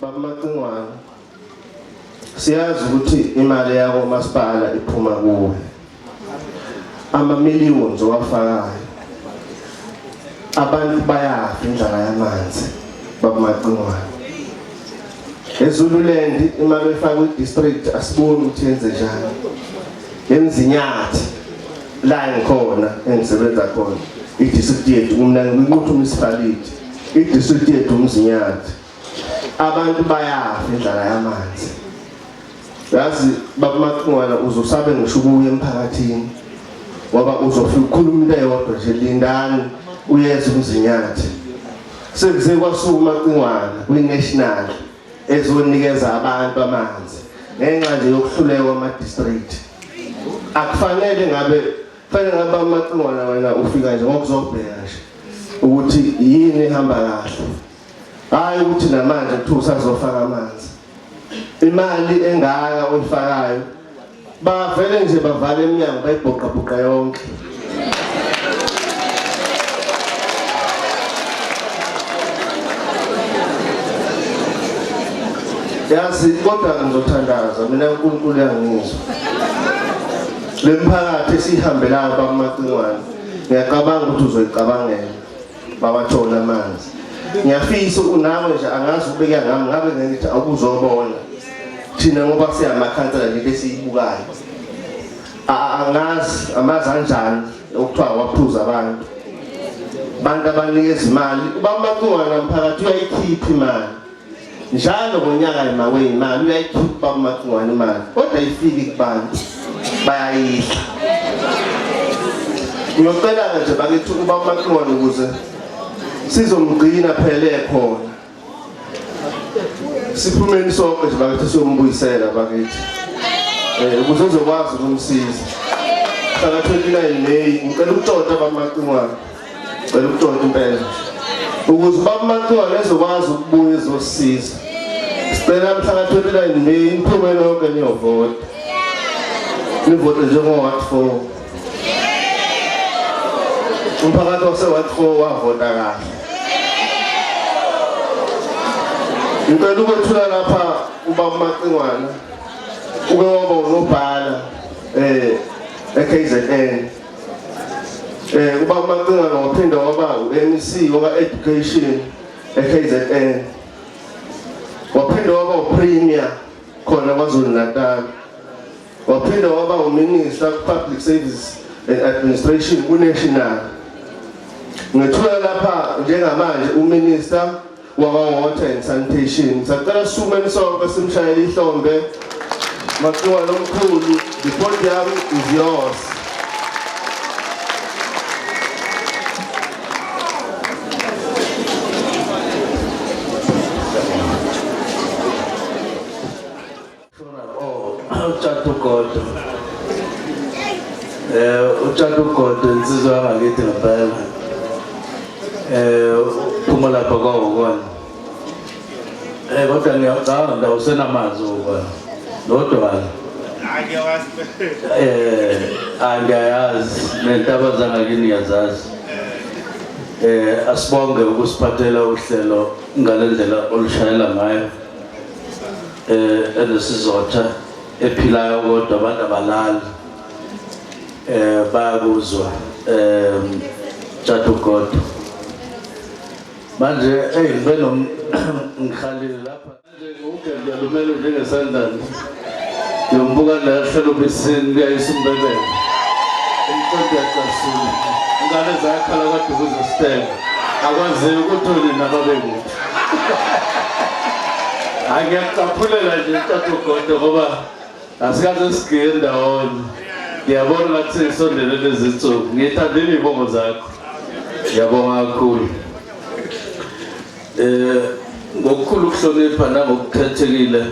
Baba Macingwane, siyazi ukuthi imali yako masipala iphuma kuwe. Ama millions owafakayo. Abantu bayafa indlala yamanzi Baba Macingwane. EZululand imali oyifaka kwi-district asiboni ukuthi yenze njani. EMzinyathi la ngikhona engisebenza khona i-district yethu mina nginquthu municipality i-district yethu uMzinyathi abantu bayafa indlala yamanzi yazi baba Macingwana uzosabe ngisho ukuya emphakathini ngoba uzofika ukhuluma into eyodwa nje lindani uyeza uMzinyathi sekuze kwasuka uMacingwana kwi-national ezonikeza abantu amanzi ngenxa nje yokuhluleka kwama-district akufanele ngabe fanele ngabe amacingwana wena ufika nje ngokuzobheka nje ukuthi yini ehamba kahle hhayi ukuthi namanje kuthiwa usazofaka amanzi imali engaka oyifakayo bavele nje bavale iminyango bayibhuqabhuqa yonke yazi kodwa ngizothandaza mina uNkulunkulu uyangizwa le mphakathi esihambelayo bamacingwane ngiyacabanga ukuthi uzoyicabangela bawathole amanzi ngiyafisa unawe nje angazi ubeka ngami ngabe ngithi awuzobona thina ngoba siyamakhansela nje besiyibukayo angazi amazi anjani okuthiwa waphuza abantu bantu abanikeza imali ubamacingwana mphakathi uyayikhipha imali njalo ngonyaka imawe imali uyayikhipha ubamacingwana imali kodwa ifiki kubantu bayayidla ngiyocela-ke nje bakithi ubamacingwana ukuze sizomgcina phela ekhona siphumeni sonke nje bakithi siyombuyisela bakithi eh ukuze uzokwazi ukumsiza mhla 29 May ngicela ukutshontsha bamacingwane ngicela ukutshontsha impela ukuze bamacingwane ezokwazi ukubuya ezosiza sicela mhla 29 May niphume nonke niyovota nivote njengo-ward 4 umphakathi wase-ward 4 wavota kahle ngicela ukwethula lapha ubaba Macingwana uke waba unobhala eh eKZN eh ubaba Macingwana waphinda waba uMEC waka education eKZN waphinda waba uPremier khona KwaZulu Natal waphinde waba uMinister Public Service and Administration ku-National. Ngethula lapha njengamanje uMinister wakwa-Water and Sanitation. Sacela sisukumeni sonke simshayele ihlombe. Maqiwa lomkhulu, the podium is yours. Utshata ugodo. Utshata ugodo insizwa yangakithi ngempela. Uphuma lapha kwaWokwana. Kodwa ngiyacabanga ndawo usenamazwi uWokwana. Nodwala. Angiyazi nentaba zangakini ngiyazazi. Asibonge ukusiphathela uhlelo ngalendlela olushayela ngayo. Enesizotha ephilayo kodwa abantu abalali bayakuzwa Tjatu God manje hey ngibe nom ngikhalile lapha manje ngugenda lumele njengesandla ngiyombuka la hlelo besini kuyayisa umbebele umqondo uyacasula ingane zakhala kwadukuza sitela akwaziyo ukuthi nina babekuphi Hayi ngiyacaphulela nje Tata Godo ngoba asikaze sigiye ndawonye. Ngiyabona ngathi sesondele lezi nsuku. Ngithandile iy'bongo zakho. Ngiyabonga kakhulu. Ngokukhulu ukuhlonipha nangokukhethekile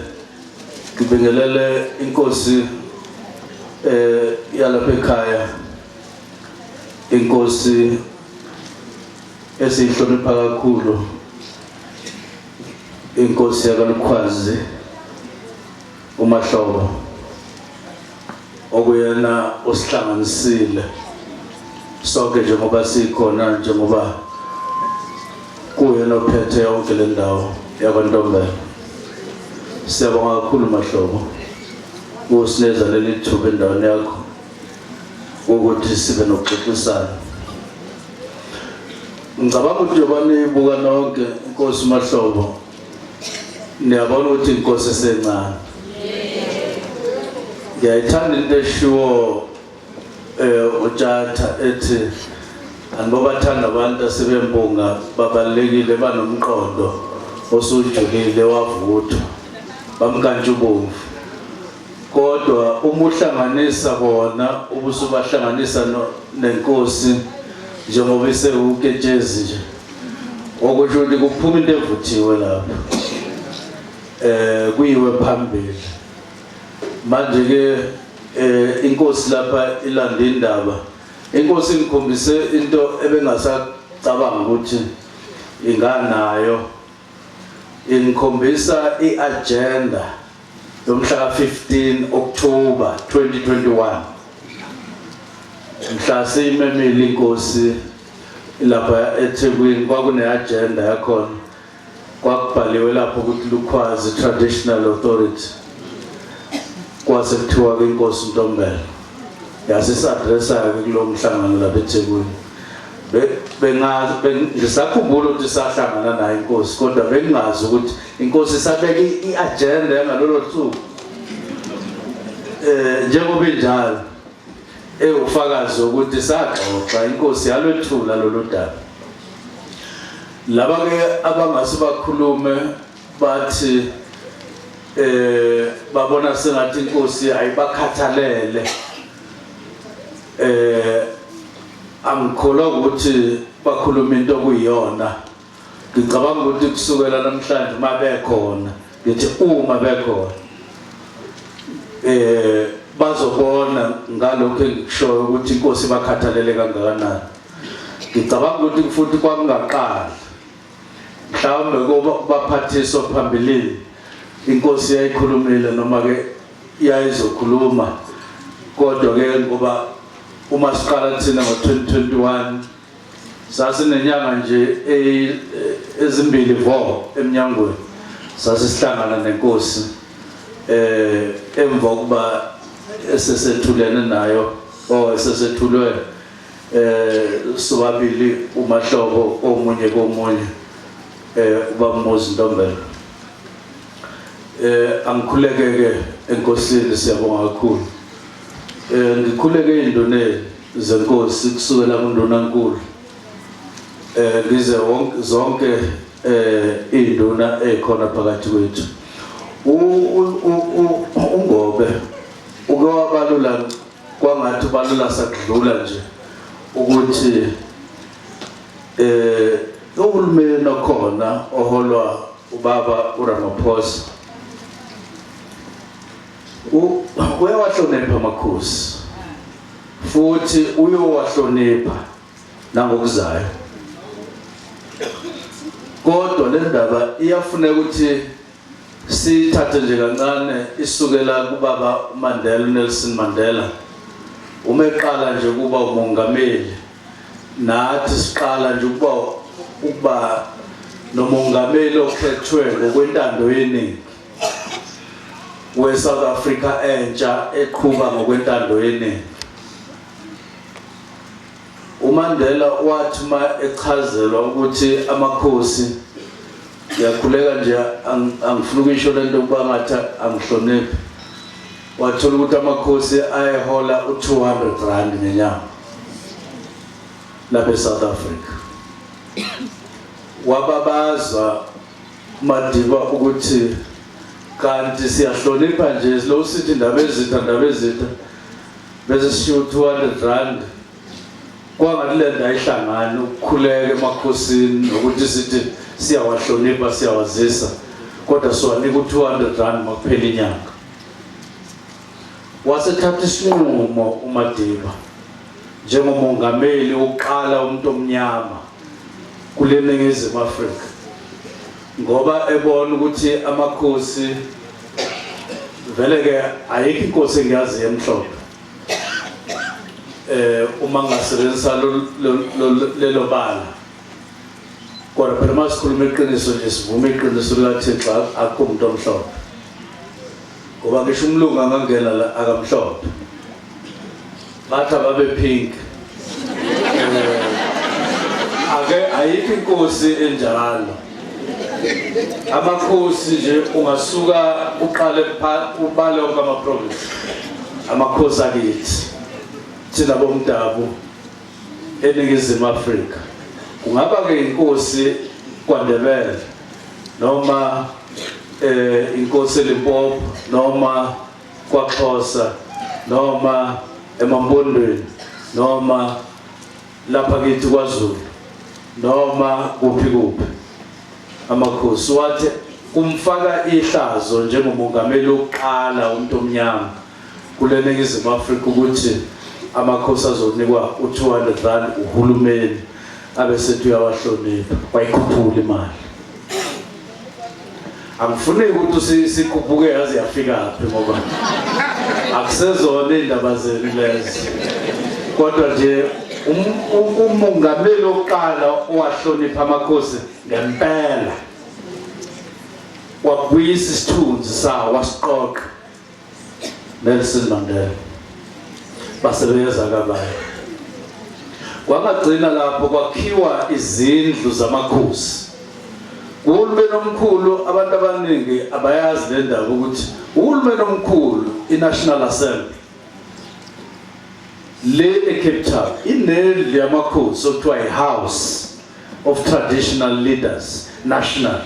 ngibingelele inkosi yalapha ekhaya inkosi esiyihlonipha kakhulu inkosi yakaLukhwazi uMahlobo okuyena osihlanganisile sonke njengoba sikhona njengoba kuyena ophethe yonke le ndawo yakwaNtombela. Siyabonga kakhulu Mahlobo ukusinikeza leli thuba endaweni yakho ukuthi sibe nokuxoxisana. Ngicabanga ukuthi njengoba niyibuka nonke inkosi Mahlobo niyabona ukuthi inkosi esencane. Ngiyayithanda into eshiwo uTshatha ethi angibobathanda abantu asebempunga babalulekile banomqondo osujulile wavuthwa bamkantshubomvu kodwa uma uhlanganisa bona ubusubahlanganisa nenkosi njengoba isewuketshezi nje okusho ukuthi kuphuma into evuthiwe lapho kuyiwe phambili. Manje ke inkosi lapha ilanda indaba. Inkosi ingikhombise into ebengasacabanga ukuthi inganayo. Ingikhombisa iagenda yomhla ka-15 October 2021. Mhla siyimemile inkosi lapha eThekwini kwakune-agenda yakhona. Kwakubhaliwe lapho ukuthi Lukhwazi Traditional Authority. Kwase kuthiwa ke inkosi Ntombela. Yasisi-addressa-ke kulowo mhlangano lapha eThekwini. Bengazi ngisakhumbula ukuthi sahlangana naye inkosi kodwa bengingazi ukuthi inkosi isabeke i-agenda yangalolo suku. Njengoba injalo ewufakazi ukuthi saxoxa inkosi yalwethula lolu daba. Laba ke abangase bakhulume bathi babona sengathi inkosi ayibakhathalele. Angikholwa ukuthi bakhuluma into okuyiyona. Ngicabanga ukuthi kusukela namhlanje uma bekhona, ngithi uma bekhona bazobona ngalokho engikushoyo ukuthi inkosi bakhathalele kangakanani. Ngicabanga ukuthi futhi kwakungaqali mhlawumbe kuba baphathiswa phambilini inkosi yayikhulumile noma ke yayizokhuluma, kodwa ke ngoba uma siqala thina ngo-2021 sasinenyanga nje ezimbili vo emnyangweni sasisihlangana nenkosi emva kokuba esesethulene nayo esesethulwe sobabili uMahlobo omunye komunye uBaba Ntombela. Angikhulekeke enkosini, siyabonga kakhulu. Ngikhuleke induneni zenkosi kusukela kundunankulu ngize zonke induna ekhona phakathi kwethu. Ungobe uke wabalula kwangathi ubalula sakudlula nje ukuthi uhulumeni okhona oholwa ubaba uRamaphosa uyawahlonipha amakhosi futhi uyowahlonipha nangokuzayo, kodwa le ndaba iyafuneka ukuthi sithathe nje kancane isukela kubaba Mandela, Nelson Mandela, uma eqala nje kuba umongameli, nathi siqala nje ukuba nomongameli okhethwe ngokwentando yeningi we-South Africa entsha eqhuba ngokwentando yeningi. uMandela wathi uma echazelwa ukuthi amakhosi, ngiyakhuleka nje angifuni ukuyisho lento kuba ngathi angihloniphi, wathola ukuthi amakhosi ayehola u-200 rand ngenyanga lapha e-South Africa. Wababaza Madiba ukuthi kanti siyahlonipha nje lo sithi indaba ezitha ndaba ezitha bese sishiya u-200 rand, kwangathi le nto ayihlangani ukukhuleka emakhosini nokuthi sithi siyawahlonipha siyawazisa, kodwa siwanika u-200 rand makuphela inyanga. Wasethatha isinqumo uMadiba njengomongameli wokuqala umuntu omnyama kule Ningizimu Afrika, ngoba ebona ukuthi amakhosi vele ke ayikho inkosi engiyaziyo emhlophe. Uma ngingasebenzisa lelo bala, kodwa phela uma sikhuluma iqiniso nje sivume iqiniso likaThixo, akukho umuntu omhlophe. Ngoba ngisho umlungu angangena la akamhlophe. Bathi ababe pink. Ake ayikho inkosi enjalo. Amakhosi nje ungasuka uqale ubale wonke ama province. Amakhosi akithi. Thina bomdabu eNingizimu Afrika. Kungaba ke inkosi kwaNdebele noma inkosi eLimpopo noma kwaXhosa noma emaMpondweni noma lapha kithi kwaZulu noma kuphi kuphi amakhosi wathi kumfaka ihlazo njengomongameli wokuqala umuntu omnyama kule Ningizimu Afrika ukuthi amakhosi azonikwa u-200 rand uhulumeni abe sethi uyawahlonipha wayikhuphula imali. Angifuni ukuthi sikhuphuke yaze yafikaphi ngoba akusezona iy'ndaba zenu lezo, kodwa nje umongameli wokuqala owahlonipha amakhosi ngempela wabuyisa isithunzi sawo wasiqoqa Nelson Mandela basebeyeza kabaye. Kwangagcina lapho kwakhiwa izindlu zamakhosi. Uhulumeni omkhulu, abantu abaningi abayazi le ndaba ukuthi uhulumeni omkhulu i-National Assembly le eCape Town inendlu yamakhosi okuthiwa i-House of Traditional Leaders National.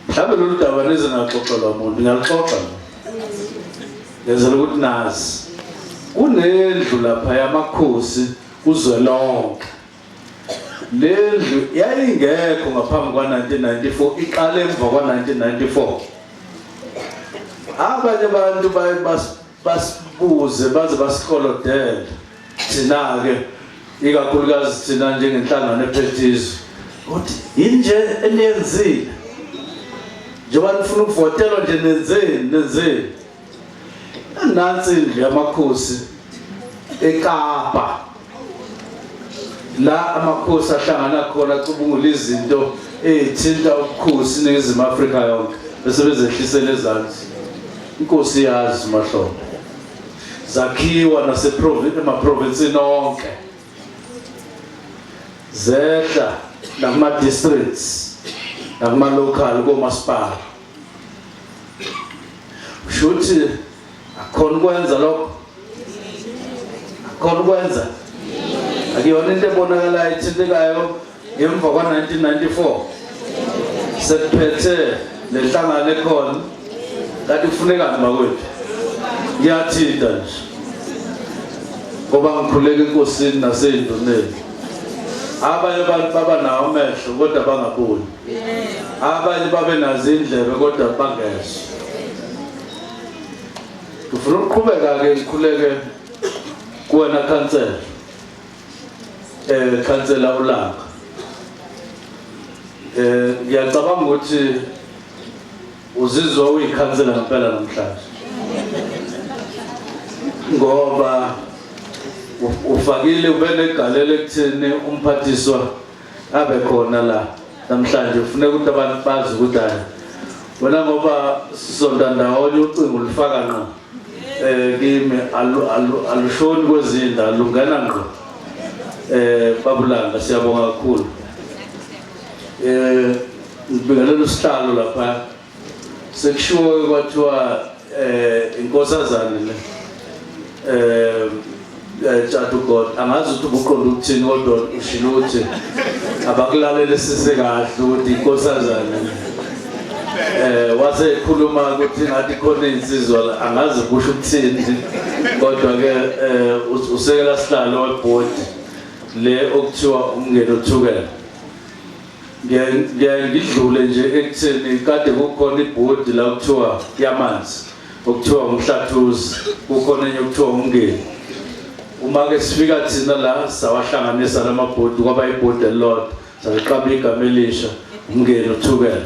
Mhlawumbe lolu daba nize ngaxoxelwa muntu, ngiyaluxoxa ngenzela ukuthi nazi. Kunendlu lapha yamakhosi kuzwelonke. Lendlu yayingekho ngaphambi kwa-1994, iqale emva kwa-1994. Abanye abantu baye basibuze baze basikolodele thina-ke, ikakhulukazi thina njengenhlangano ephethe izwe, ukuthi yini nje eniyenzile njengoba nifuna ukuvotelwa nje, nenzeni nenzeni? Nansi indlu yamakhosi eKapa la amakhosi ahlangana khona acubungula izinto ey'thinta ubukhosi iNingizimu Afrika yonke bese bezehlisela ezansi. Inkosi yazi mahlobo zakhiwa nasemaprovinsini onke, zehla nakuma-districts nakuma-local komasipala. Kusho ukuthi akhona ukwenza lokho, akhona ukwenza, akuyona into ebonakalayo ethintekayo. Ngemva kwa-1994 sekuphethe lenhlangano ekhona, kanti kufunekani bakwethu? Ngiyathinta nje ngoba ngikhuleka enkosini nasey'nduneni. Abanye abantu baba nawo amehlo kodwa bangaboni, abanye babe nazo indlebe kodwa bangezwa. Ngifuna ukuqhubeka-ke ngikhuleke kuwena khansela, khansela uLanga. Ngiyacabanga ukuthi uzizwa uyikhansela ngempela namhlanje ngoba ufakile ube negalelo ekutheni umphathiswa abe khona la namhlanje. Ufuneka ukuthi abantu bazi ukuthi hayi wena, ngoba sisonta ndawonye, ucingo ulufaka ngqo kimi, alushoni kwezinda, lungena ngqo. Babulanga, siyabonga kakhulu. Ngibingelela usihlalo lapha. Sekushiwo kwathiwa inkosazane le Tshatu God, angazi ukuthi ubuqonda ukuthini, kodwa ushilo ukuthi abakulalelisise kahle ukuthi inkosazane wase ekhuluma ukuthi ngathi khona insizwa la, angazi kusho ukuthini, kodwa ke usekela sihlalo webhodi le okuthiwa umngeni othukela. Ngiyaye ngidlule nje ekutheni kade kukhona ibhodi la okuthiwa yamanzi okuthiwa umhlathuzi, kukhona enye okuthiwa umngeni. Uma ke sifika thina la sawahlanganisa lamabhodi kwaba ibhodi elilodwa, saliqamba igama elisha, umngeni uthukela.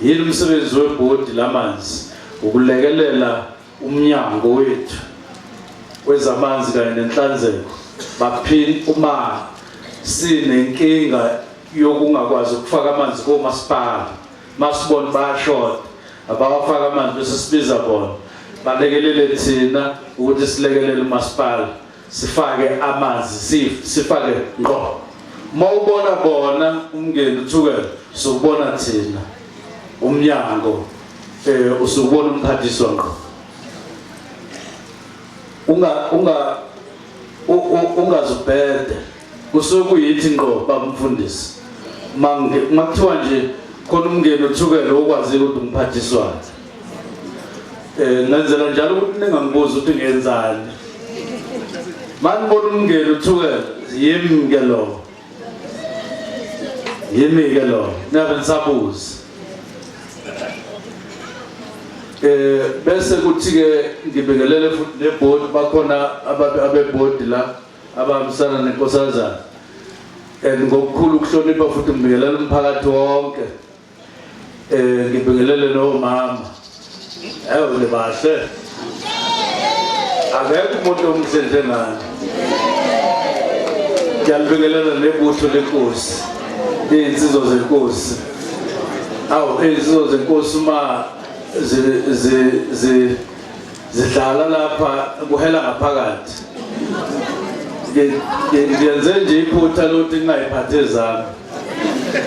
Yini umsebenzi webhodi lamanzi? Ukulekelela umnyango wethu wezamanzi kanye nenhlanzeko. Baphinde uma sinenkinga yokungakwazi ukufaka amanzi komasipala, masibona bayashoda, Abawafaka amanzi bese sibiza bona balekelele thina ukuthi silekelele umasipala sifake amanzi, sifake ngqo. Uma ubona bona umngeni uthukela, sukubona thina umnyango, usukubona umphathiswa ngqo. Ungazubhede kusuke kuyithi ngqo babumfundisi. Makuthiwa nje khona umngeni uthukela okwazi ukuthi umphathiswa. Ngenzela njalo ukuthi ningangibuzi ukuthi ngenzani. Manibona umngeni uthukela, yimi ke lo. Yimi ke lo. Ningabe nisabuza. Bese kuthi ke ngibingelele futhi neboard, bakhona abeboard la abahambisana nenkosazana. And ngokukhulu ukuhlonipha futhi ngibingelele umphakathi wonke. Ngibingelele nomama. Ewu nibahle. Akekho umuntu omuhle njengani. Ngiyalibingelela nebutho lenkosi. Izinsizwa zenkosi. Awu izinsizwa zenkosi uma zidlala lapha kuhela ngaphakathi. Ngiyenze nje iphutha lokuthi ngingayiphathi ezami.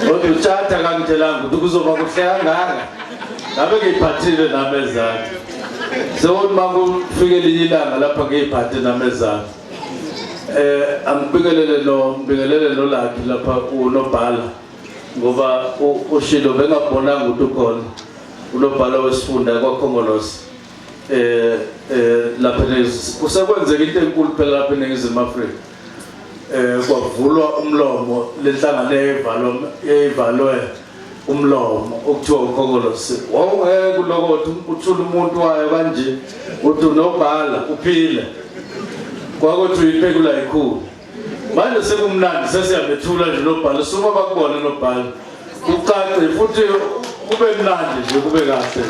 Kodwa uTshatha kangitshelanga ukuthi kuzoba kuhle kangaka. Ngabe ngiyiphathile nami ezami. Sekuthi uma kufike elinye ilanga lapha ngiyiphathe nami ezami. Angibingelele no ngibingelele noLakhi lapha unobhala ngoba ushilo bengabonanga ukuthi ukhona unobhala wesifunda kwaKhongolose. Lapha kusekwenzeka into enkulu phela lapha eNingizimu Afrika. Kwavulwa umlomo lenhlangano evalwe umlomo okuthiwa uKhongolose. Wawungeke ulokothe uthule umuntu wayo kanje uthi unobhala uphile. Kwakuthi uyiphekula ikhulu. Manje sekumnandi sesiyabethula nje nobhala, suma bakubone nobhala. Kucace futhi kube mnandi nje kube kahle.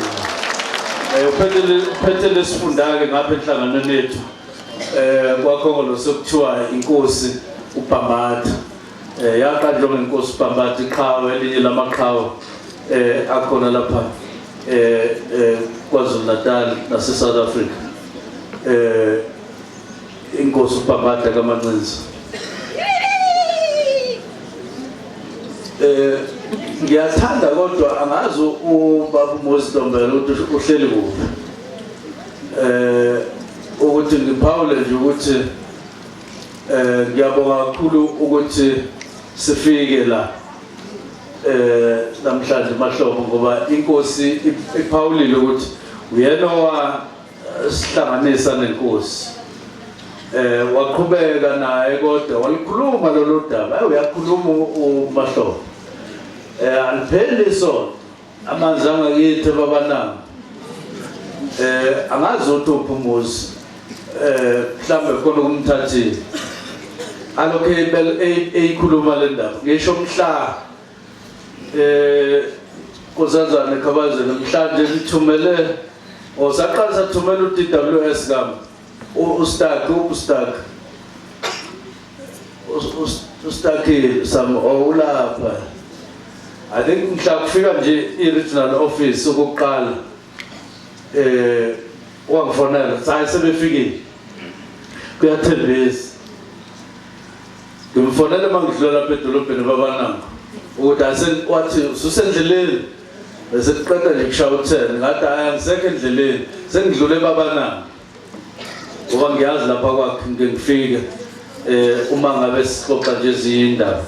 Uphethe lesifunda-ke ngapha enhlanganweni yethu. KwaKhongolose kuthiwa inkosi uBhambatha. Yaqanjwa ngenkosi uBhambatha, iqhawe elinye lamaqhawe akhona lapha KwaZulu Natal nase South Africa. Inkosi uBhambatha kaMancinza. Ngiyathanda kodwa angazi ubaba uMoses Ntombela ukuthi uhleli kuphi. Ukuthi ngiphawule nje ukuthi ngiyabonga kakhulu ukuthi sifike la namhlanje Mahlobo, ngoba inkosi iphawulile ukuthi uyena owasihlanganisa nenkosi. Waqhubeka naye kodwa walikhuluma lolu daba. Hayi, uyakhuluma uMahlobo. Alipheli isonto amanzi angakithi babanami. Angazi ukuthi uphi umuzi. Mhlambe khona ukumthathile. Alokho eyikhuluma le ndaba. Ngisho mhla Nkosazana Khabazela mhlanje ngithumele osaqala sathumela uDWS kami. Ustak ustak. Ustak sam owulapha. I think mhla kufika nje i-regional office okokuqala wangifonela hayi sebefikile kuyathembisa. Ngimfonele uma ngidlula lapha edolobheni babanango ukuthi wathi ususendleleni, bese kuqeda nje kushaya u-10 ngathi hayi angisekho endleleni sengidlule babanango ngoba ngiyazi lapha kwakhe ngike ngifike uma ngabe sixoxa nje ezinye indaba.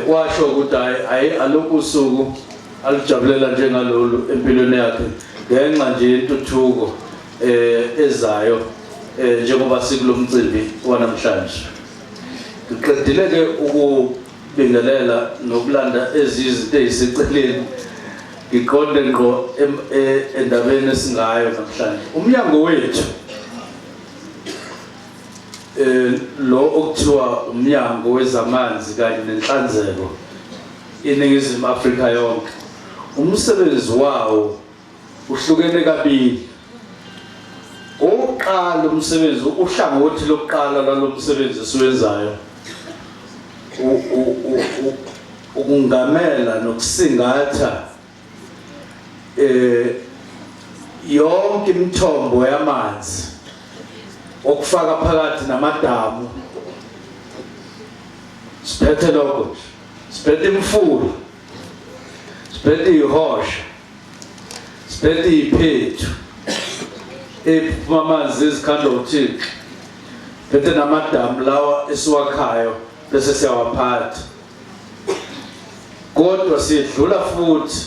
Washo ukuthi hayi alukho usuku alujabulela njengalolu empilweni yakhe ngenxa nje yentuthuko ezayo njengoba sikulomcimbi wanamhlanje. Ngiqedile ke ukubingelela nokulanda ezizinto eziseceleni, ngiqonde ngqo endabeni esingayo namhlanje. Umnyango wethu lo okuthiwa umnyango wezamanzi kanye nenhlanzeko iNingizimu Afrika yonke, umsebenzi wawo uhlukene kabili. Owokuqala umsebenzi, uhlangothi lokuqala lalo msebenzi esiwenzayo ukungamela nokusingatha Yonke imithombo yamanzi okufaka phakathi namadamu siphethe lokho nje, siphethe imfula, siphethe ihosha, siphethe iphethu ephuma amanzi izikhanda uThixo, phethe namadamu lawa esiwakhayo bese siyawaphatha. Kodwa sidlula futhi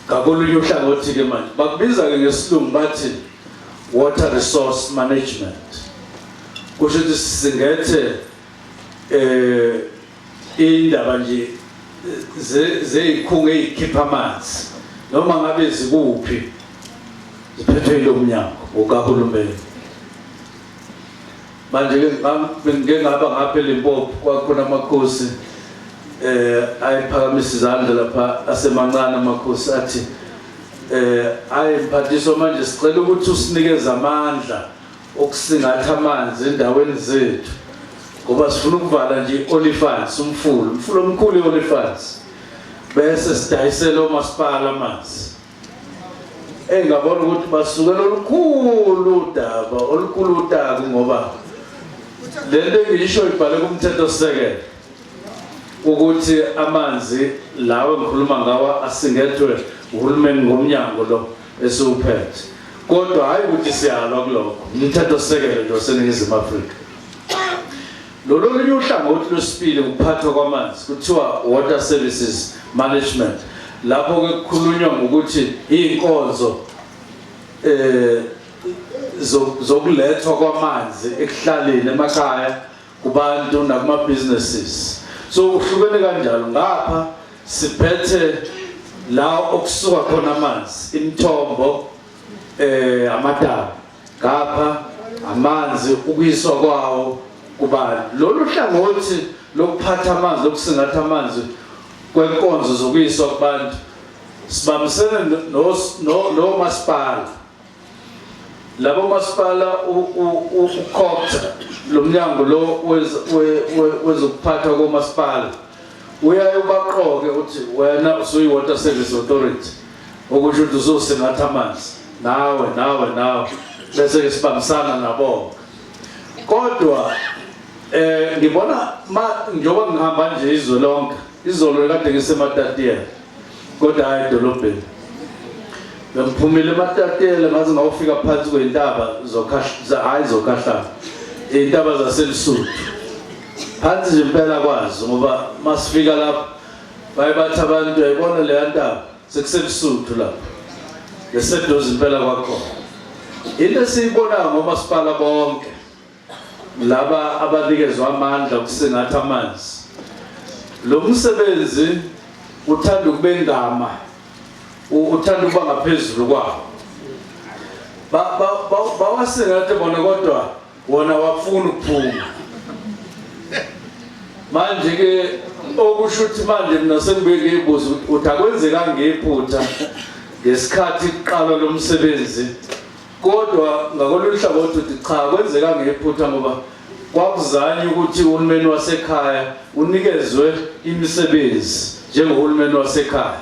ngakolunye uhlangothi ke manje, bakubiza ke ngesilungu bathi water resource management. Kusho ukuthi singethe indaba nje zeyikhungo ezikhipha amanzi noma ngabe zikuphi, ziphethwe yilo mnyango ukahulumeni. Manje ke ngike ngaba ngapha eLimpopo, kwakhona amakhosi ayephakamisa izandla lapha, asemancane amakhosi, athi ayi mphathiswa, manje sicela ukuthi usinikeze amandla okusingatha amanzi endaweni zethu ngoba sifuna ukuvala nje i-Olifants, umfula omkhulu i-Olifants, bese sidayisela omasipala amanzi. Engabona ukuthi basukela olukhulu udaba, olukhulu utaku, ngoba lento engiyisho ibhale kumthetho sisekelo ukuthi amanzi lawo engikhuluma ngawo asingethwe uhulumeni ngomnyango lo esiwuphethe. Kodwa hayi ukuthi siyalwa kulokho, umthetho sisekelo nje waseNingizimu Afrika. Lolu olunye uhlangothi lwesibili ukuphathwa kwamanzi, kuthiwa water services management, lapho ke kukhulunywa ngokuthi iy'nkonzo zokulethwa kwamanzi ekuhlaleni, emakhaya, kubantu nakuma businesses. So uhlukene kanjalo. Ngapha siphethe la okusuka khona amanzi, imithombo, amadamu, ngapha amanzi ukuyiswa kwawo kubantu. Lolu hlangothi lokuphatha amanzi, lokusingatha amanzi kwenkonzo zokuyiswa kubantu, sibambisene nomasipala. Labo masipala, uCogta, lo mnyango lo wezokuphatha komasipala, uyaye ubaqoke uthi wena usuyi-water service authority, okusho ukuthi uzosingatha amanzi, nawe, nawe, nawe, bese-ke sibambisana nabo. Kodwa ngibona ma njengoba ngihamba nje izwe lonke, izolo kade ngiseMatatiyela, kodwa hayi edolobheni, bengiphumile eMatatiyela ngaze ngawufika phansi kwey'ntaba, hhayi zokhahlamba, iy'ntaba zaseLisuthu, phansi nje impela kwazo, ngoba masifika lapho baye bathi abantu, uyayibona leya ntaba, sekuseLisuthu lapho, leseduze impela kwakhona. Into esiyibonayo ngomasipala bonke laba abanikezwa amandla okusingatha amanzi, lo msebenzi uthanda ukubengama, uthanda ukuba ngaphezulu kwawo. Bawasingathe bona, kodwa wona wafuna ukuphuma. Manje ke okusho ukuthi manje mina sengibuye ngiyibuza ukuthi akwenzekanga ngephutha ngesikhathi kuqalwa lo msebenzi? Kodwa ngakolunye uhlangothi uthi cha, kwenzeka ngephutha, ngoba kwakuzanywa ukuthi uhulumeni wasekhaya unikezwe imisebenzi njengohulumeni wasekhaya,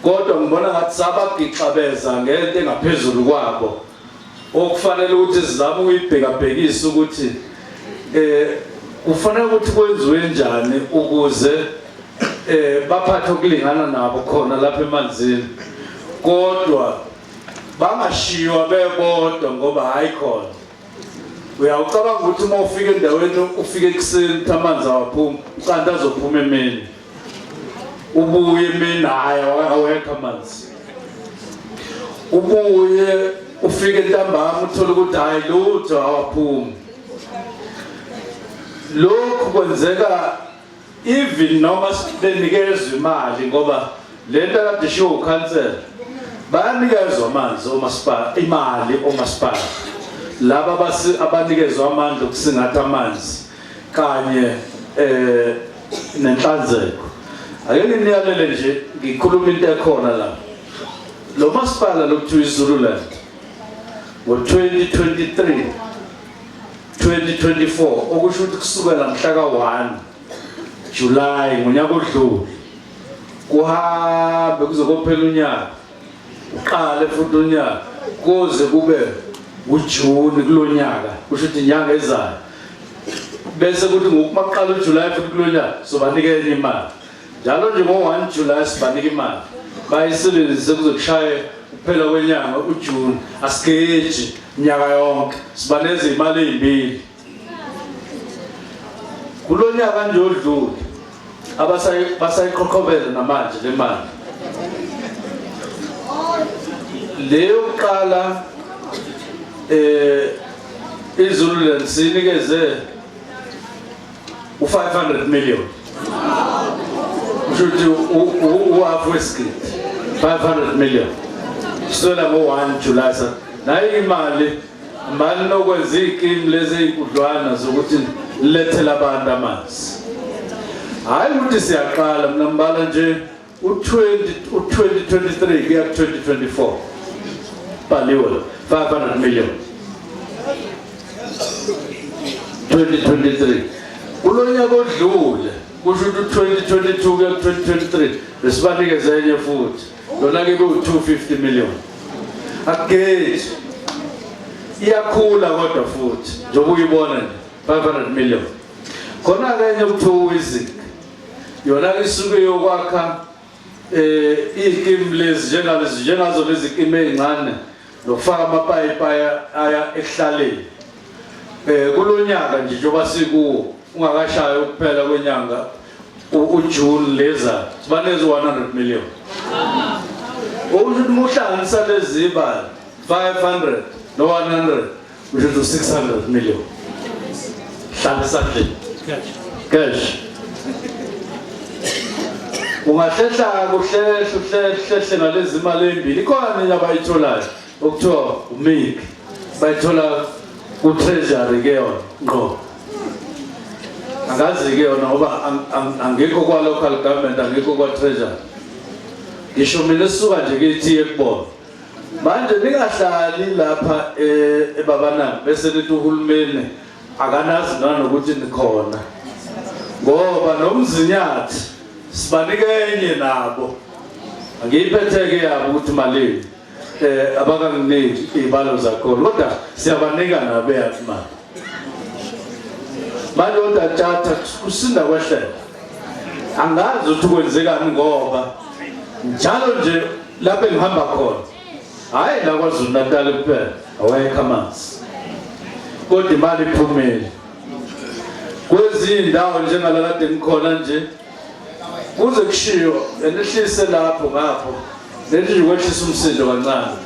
kodwa ngibona ngathi sabagixabeza ngento engaphezulu kwabo, okufanele ukuthi sizame ukuyibhekabhekisa ukuthi kufanele ukuthi kwenziwe njani ukuze baphathe ukulingana nabo khona lapha emanzini, kodwa bangashiywa bebodwa, ngoba hayi khona uyawucabanga ukuthi uma ufika endaweni, ufike ekuseni, ukuthi amanzi awaphumi, kanti azophuma emini, ubuye emini, hhayi, awekho amanzi. Ubuye ufike ntambama, uthole ukuthi hhayi, lutho, awaphumi. Lokhu kwenzeka even noma benikezwa imali, ngoba lento akade ishiwo ukhansela, bayanikezwa amanzi omasipala, imali omasipala laba abanikezwa amandla okusingatha amanzi kanye nenhlanzeko. Ake nginiyalele nje, ngikhuluma into ekhona la. Lo masipala lokuthiwa iZululand ngo-2023 2024, okusho ukuthi kusukela mhla ka-1 July ngonyaka odlule. Kuhambe kuze kophela unyaka. Uqale futhi unyaka kuze kube uJune kulonyaka, kusho ukuthi inyanga ezayo. Bese kuthi ngokumaqala uJuly futhi kulonyaka sobanika enye imali. Njalo nje ngo-1 July sibanika imali. Bayisebenzise kuze kushaye kuphela kwenyanga uJune. Asigeji minyaka yonke. Sibaneza imali ezimbili. Kulonyaka nje odlule abasayiqhoqhobela namanje le mali. Leyo kuqala iZululand sinikeze u-500 million. Kusho ukuthi uhafu wesigidi 500 million. Kusukela ngo-1 July sa nayo imali mali nokwenza iy'kimu lezi ey'nkudlwana zokuthi nilethele abantu amanzi. Hhayi ukuthi siyaqala mina ngibala nje u-20 u-2023 kuya ku-2024 bhaliwe 500 million 2023 kulo nyaka odlule kusho ukuthi u-2022 kuya ku-2023 besibanikeze enye futhi lona-ke bewu-250 million akugeji iyakhula kodwa futhi njengoba uyibona nje 500 million khona-ke enye okuthiwa uwizik yona isuke yokwakha iy'kimu lezi njengalezi njengazo lezi kimu ey'ncane nokufaka amapayipi aya ekuhlaleni kulonyaka nje njengoba sikuwo ungakashayi ukuphela kwenyanga uJune leza sibaneze 100 million. Okusho ukuthi uma uhlanganisa lezi zibalo 500 no 100 kusho ukuthi 600 million. Hlala esandleni. Cash. Ungahlehla kuhlehle uhlehle ngalezi imali ezimbili. Ikhona nini abayitholayo okuthiwa uMIC. Bayithola ku-treasury ke yona ngqo. Angazi ke yona ngoba angikho kwa local government, angikho kwa treasury. Ngisho mina esuka nje kithi ekubona. Manje ningahlali lapha eBabanango bese nithi uhulumeni akanazi nanokuthi nikhona. Ngoba nomzinyathi sibanika enye nabo. Angiyiphetheke yabo ukuthi malini. Abakanginiki izibalo zakhona kodwa siyabanika nabo eyakho imali. Manje kodwa tjatha kusinda kwehlela. Angazi ukuthi kwenzekani ngoba njalo nje lapho engihamba khona hhayi la KwaZulu Natal kuphela awekho amanzi kodwa imali iphumile kwezinye indawo njengala kade ngikhona nje kuze kushiwo enihlise lapho ngapho nethi nje kwehlisa umsindo kancane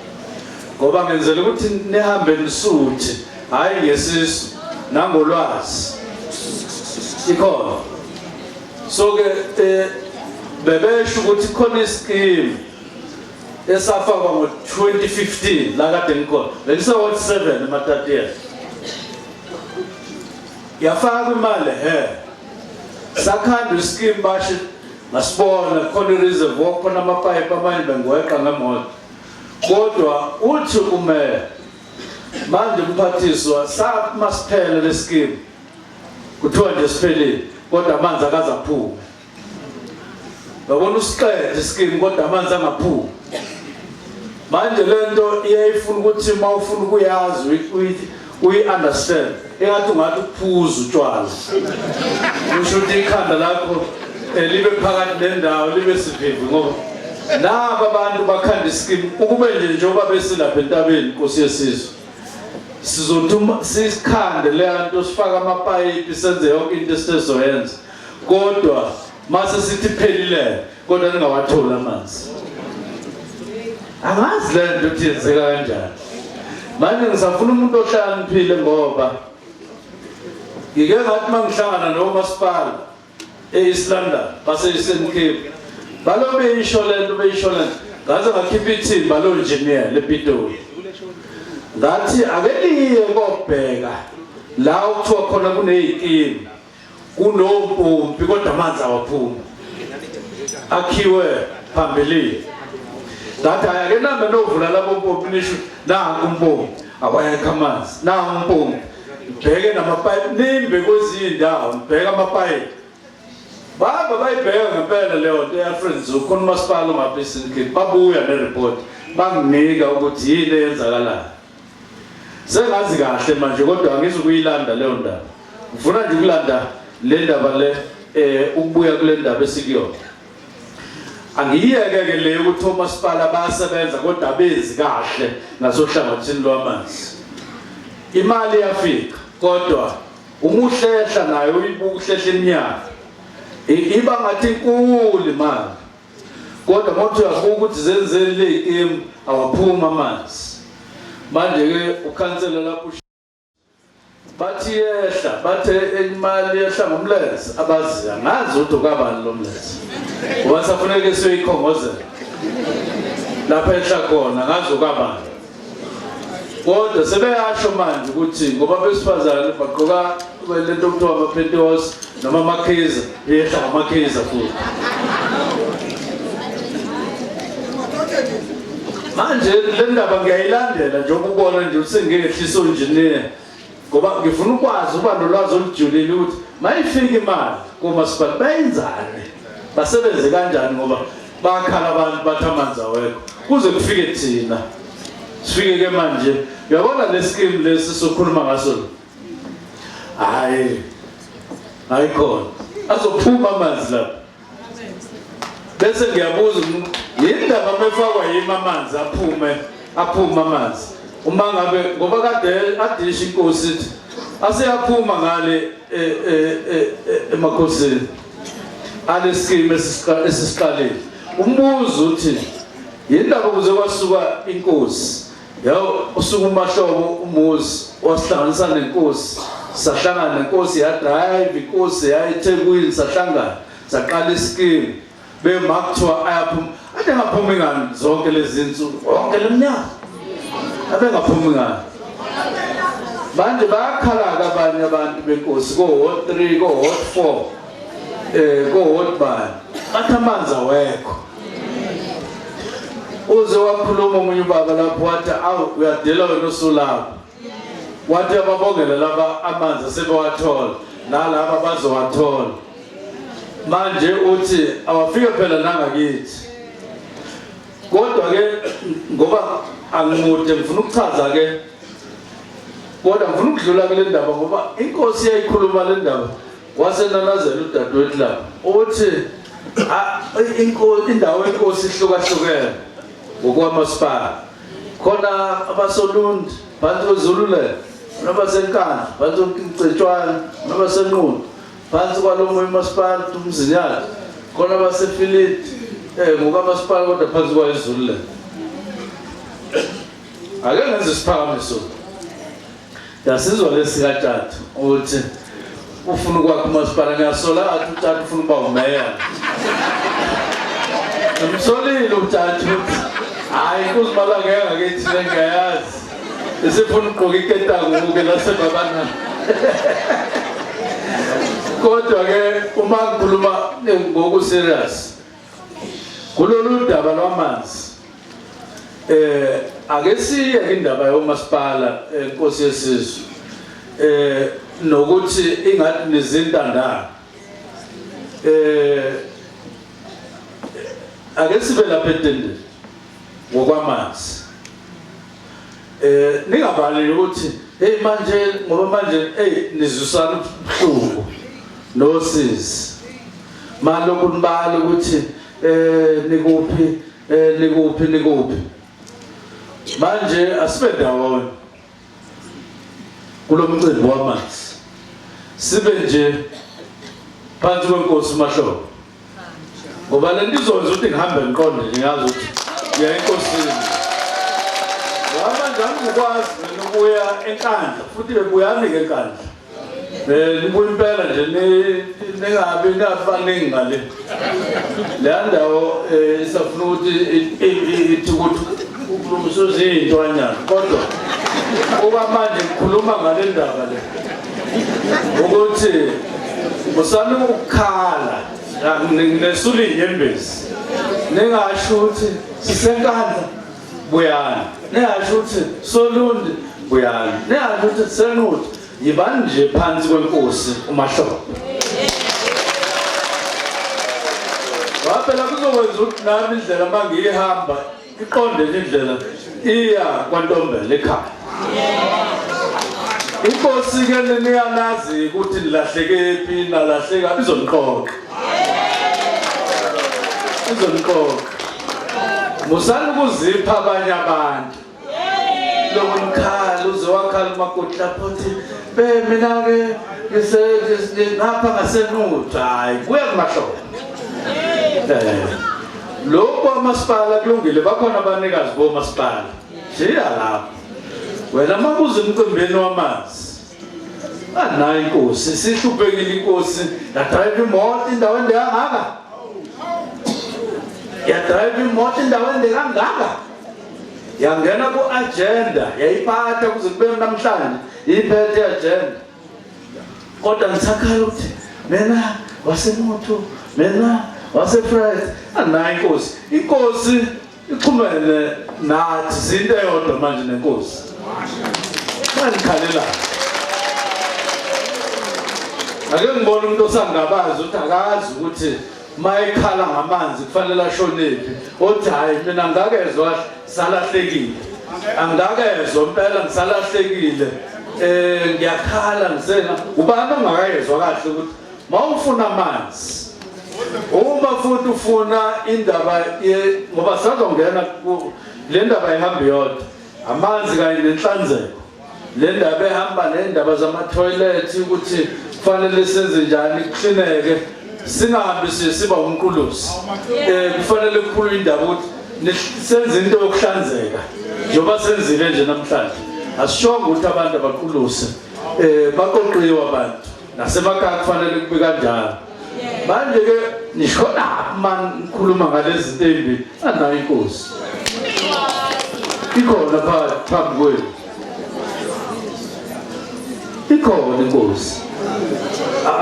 ngoba ngenzela ukuthi nihambe nisuthi hhayi ngesisu nangolwazi ikhona. So ke bebesho ukuthi khona iskimu esafakwa ngo-2015 la kade ngikhona bengise-ward 7 eMatatiele yafakwa imali he sakhanda iskimu basho ngasibona khona i-reservoir khona amapayipi amanye bengiweqa ngemoto kodwa uthi umeya manje umphathiswa sathi masiphele leskimu kuthiwa nje siphelile kodwa amanzi akaze aphume. Yabona usiqede iskimu kodwa amanzi angaphumi. Manje lento iyayifuna ukuthi uma ufuna ukuyazi uyi-understand engathi ungathi ukuphuza utshwala kusho ukuthi ikhanda lakho libe phakathi nendawo libe sivivi ngoba naba abantu bakhanda iskimu ukube nje njengoba besilapha entabeni Nkosi yesizwe sizothuma sikhande leya nto sifake amapayipi senze yonke into esizoyenza kodwa mase sithi phelile kodwa ningawatholi amanzi. Angazi le nto ukuthi yenzeka kanjani. Manje ngisafuna umuntu ohlakaniphile ngoba ngike ngathi uma ngihlangana nomasipala e-East London base-Eastern Cape balo beyisho le nto beyisho le nto ngaze ngakhipha ithimba lo-engineer lePitoli ngathi ake niye kobheka la okuthiwa khona kuney'kimu kunompompi kodwa amanzi awaphumi akhiwe phambilini. Ngathi hhayi ake nambe novula labo mpompi nisho nanku umpompi awayekho amanzi nangu umpompi ngibheke namapayipi nimbe kwezinye iy'ndawo ngibheke amapayipi. Bahamba bayibheka ngempela leyo nto e-Alfred Nzo khona umasipala ongapha e-Eastern Cape babuya ne-report banginika ukuthi yini eyenzakalayo. Sengazi kahle manje kodwa angizukuyilanda leyo ndaba. Ngifuna nje ukulanda le ndaba le eh ukubuya kule ndaba esikuyona. Angiyeke ke le ukuthi omasipala bayasebenza kodwa abenzi kahle ngasohlangothini lwamanzi. Imali iyafika kodwa uma uhlehla nayo uyibuka uhlehla iminyaka iba ngathi inkulu imali kodwa uma uyabuka ukuthi zenzeni le kimu awaphumi amanzi. Manje-ke ukhansela lapho bathi yehla bathe imali yehla ngomlenze abazi angazi ukuthi ukabani lo mlenze ngoba safuneke siyoyikhongozela lapha ehla khona ngazi ukabani kodwa sebeyasho manje ukuthi ngoba besifazane bagqoka lento okuthiwa ama-pantyhose noma amakhiza yehla ngamakhiza futhi manje le ndaba ngiyayilandela njengoba ubona nje usengehlisa onjiniya ngoba ngifuna ukwazi uba nolwazi olujulile ukuthi mayifika imali komasipala bayenzani basebenze kanjani ngoba bakhala abantu bathi amanzi awekho kuze kufike thina sifike ke manje uyabona le scheme lesi sokhuluma ngaso hayi hayi khona azophuma amanzi lapha bese ngiyabuza yini ndaba mefakwa yimi amanzi aphume aphume amanzi uma ngabe ngoba kade adisha inkosi ithi aseyaphuma ngale e, e, e, emakhosini ale scheme esisiqalile umbuzo uthi yindaba kuze kwasuka inkosi Yaw usuku uMahlobo umuzi wasihlanganisa nenkosi sahlangana nenkosi yadrive inkosi yayeThekwini sahlangana saqala iskimu bema kuthiwa ayaphuma ade ngaphumi ngani zonke lezi nsuku wonke leminyaka abengaphumi ngani manje bayakhala-ke abanye abantu benkosi ko-hot 3 ko-hot 4 ko-hot bani bathi amanzi awekho uze wakhuluma omunye ubaba lapho wathi awu uyadela wena usulapho wathi ababongela laba amanzi asebewathola nalaba bazowathola manje uthi awafike phela nangakithi kodwa ke ngoba angimude ngifuna ukuchaza ke kodwa ngifuna ukudlula kule ndaba ngoba inkosi yayikhuluma le ndaba wasenanazela udadewethu lapha uthi indawo yenkosi ihlukahlukene ngokwamasipala khona abaSolundi phansi kweZululand nabaseNkandla phansi koCetshwayo nabaseNquthu phansi kwalomunye umasipala uMzinyathi khona abaseFilidi ngokamasipala kodwa phansi kwayo iZululand ake ngenze isiphakamiso yasizwa lesi kaTshatha ukuthi ufuna ukwakha umasipala ngiyasola athi uTshatha ufuna ukuba umeya ngimsolile uTshatha ukuthi hhayi kuzimalangeke ngakithi le ngiyayazi isifuna ukugqoka iketanguke lasebabana kodwa ke uma ngikhuluma ngoku-serious kulolu daba lwamanzi ake siye indaba yomasipala enkosi yesizwe nokuthi ingathi nizintandane ake sibe lapha etendeni ngokwamanzi ningabali ukuthi hey manje ngoba manje hey nizwisana ubuhlungu nosizi malokhu nibala ukuthi nikuphi nikuphi nikuphi manje asibe ndawonye kulo mcimbi wamanzi sibe nje phansi kwenkosi uMahlobo ngoba le nto izokwenza ukuthi ngihambe ngiqonde nje ngazi ukuthi ngiya enkosini ngoba manje angikwazi mina ukuya eNkandla futhi bebuyani-ke eNkandla nibuye impela nje ningabi ningabi ngale leya ndawo isafuna ukuthi ithi ukuthi ukulungisa izintwanyana kodwa okwamanje ngikhuluma ngale ndaba le ukuthi musani ukukhala nginesula iy'nyembezi ningasho ukuthi siseNkandla buyani ningasho ukuthi Solundi buyani ningasho ukuthi siseNquthu yibani nje phansi kwenkosi uMahlobo. Phela kuzokwenza ukuthi nami indlela uma ngiyihamba iqonde nje indlela iya kwaNtombela ekhaya. Inkosi-ke niyalazi ukuthi nilahlekephi, nalahleka, izoniqoqa. Izoniqoqa. Musani ukuzipha abanye abantu. Lokhu nikhala uze wakhala umakoti lapho uthi be mina-ke ngapha ngasenuthu hhayi kuya kumahlobo. Eh. Lokhu kwamasipala kulungile bakhona abanikazi bomasipala. Shiya lapho. Wena makuze emcimbini wamanzi. Anayi inkosi, sihluphekile inkosi, yadrayiva imoto indawo ende kangaka. Yadrayiva imoto indawo ende kangaka. Yangena ku-agenda, yayiphatha kuze kube namhlanje, iphethe i-agenda. Kodwa ngisakhala ukuthi mina waseMotho, mina waseFred, anayi inkosi. Inkosi ixhumene nathi sinto eyodwa manje nenkosi. Banikhalela. Ake ngibone umuntu osangabazi ukuthi akazi ukuthi mayekhala ngamanzi kufanele ashonephi. Othi hayi mina ngakezwa salahlekile. Angakezwa impela ngisalahlekile. Eh ngiyakhala ngisena ubani ongakayezwa kahle ukuthi mawufuna amanzi uma futhi ufuna indaba ngoba sazongena le ndaba ihamba yodwa amanzi kanye nenhlanzeko le ndaba ehamba nendaba zama-toilet ukuthi kufanele senze njani kuhlineke singahambi siba umqulusi um kufanele kukhulunywe indaba ukuthi senze into yokuhlanzeka njengoba senzile nje namhlanje asishongo ukuthi abantu abaquluse um baqoqiwe abantu nasemakhaya kufanele kube kanjalo manje ke nishona uma nikhuluma ngalezi zinto ezimbi anayo inkosi ikhona phambi kwenu ikhona inkosi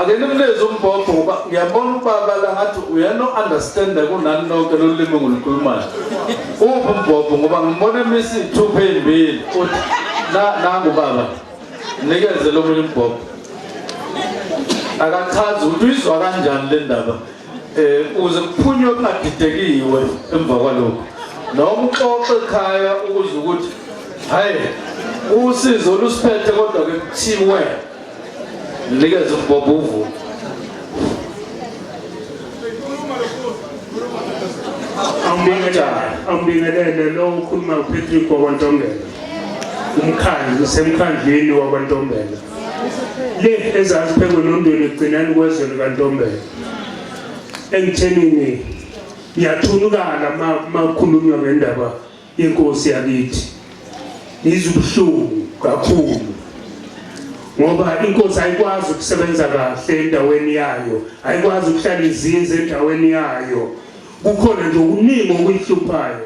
ake nimleze umbhobho ngoba ngiyabona ubaba la ngathi uyena o-understanda kunani nonke lolu limi ngolukhulumayo uphi umbhobho ngoba ngibona emisa iy'thupha ey'mbili uthi nangu baba Nikeze lo munye umbhobho. Akachazi ukuthi uyizwa kanjani le ndaba. Eh ukuze kuphunywe kungadidekiwe emva kwalokho. Noma uxoxe ekhaya ukuze ukuthi hayi usizo lusiphethe kodwa ke kuthiwe nikeze umbhobho uvume. Awubingelele lo ukhuluma uPatrick wakwaNtombela. Umkhandlu usemkhandlwini wakwaNtombela. Le ezansi phekwe nondweni ekugcinani kwezwe likaNtombela. Engithenini ngiyathunukala uma kukhulunywa ngendaba yenkosi yakithi. Ngizwa ubuhlungu kakhulu ngoba inkosi ayikwazi ukusebenza kahle endaweni yayo, ayikwazi ukuhlala izinze endaweni yayo. Kukhona nje okuningi okuyihluphayo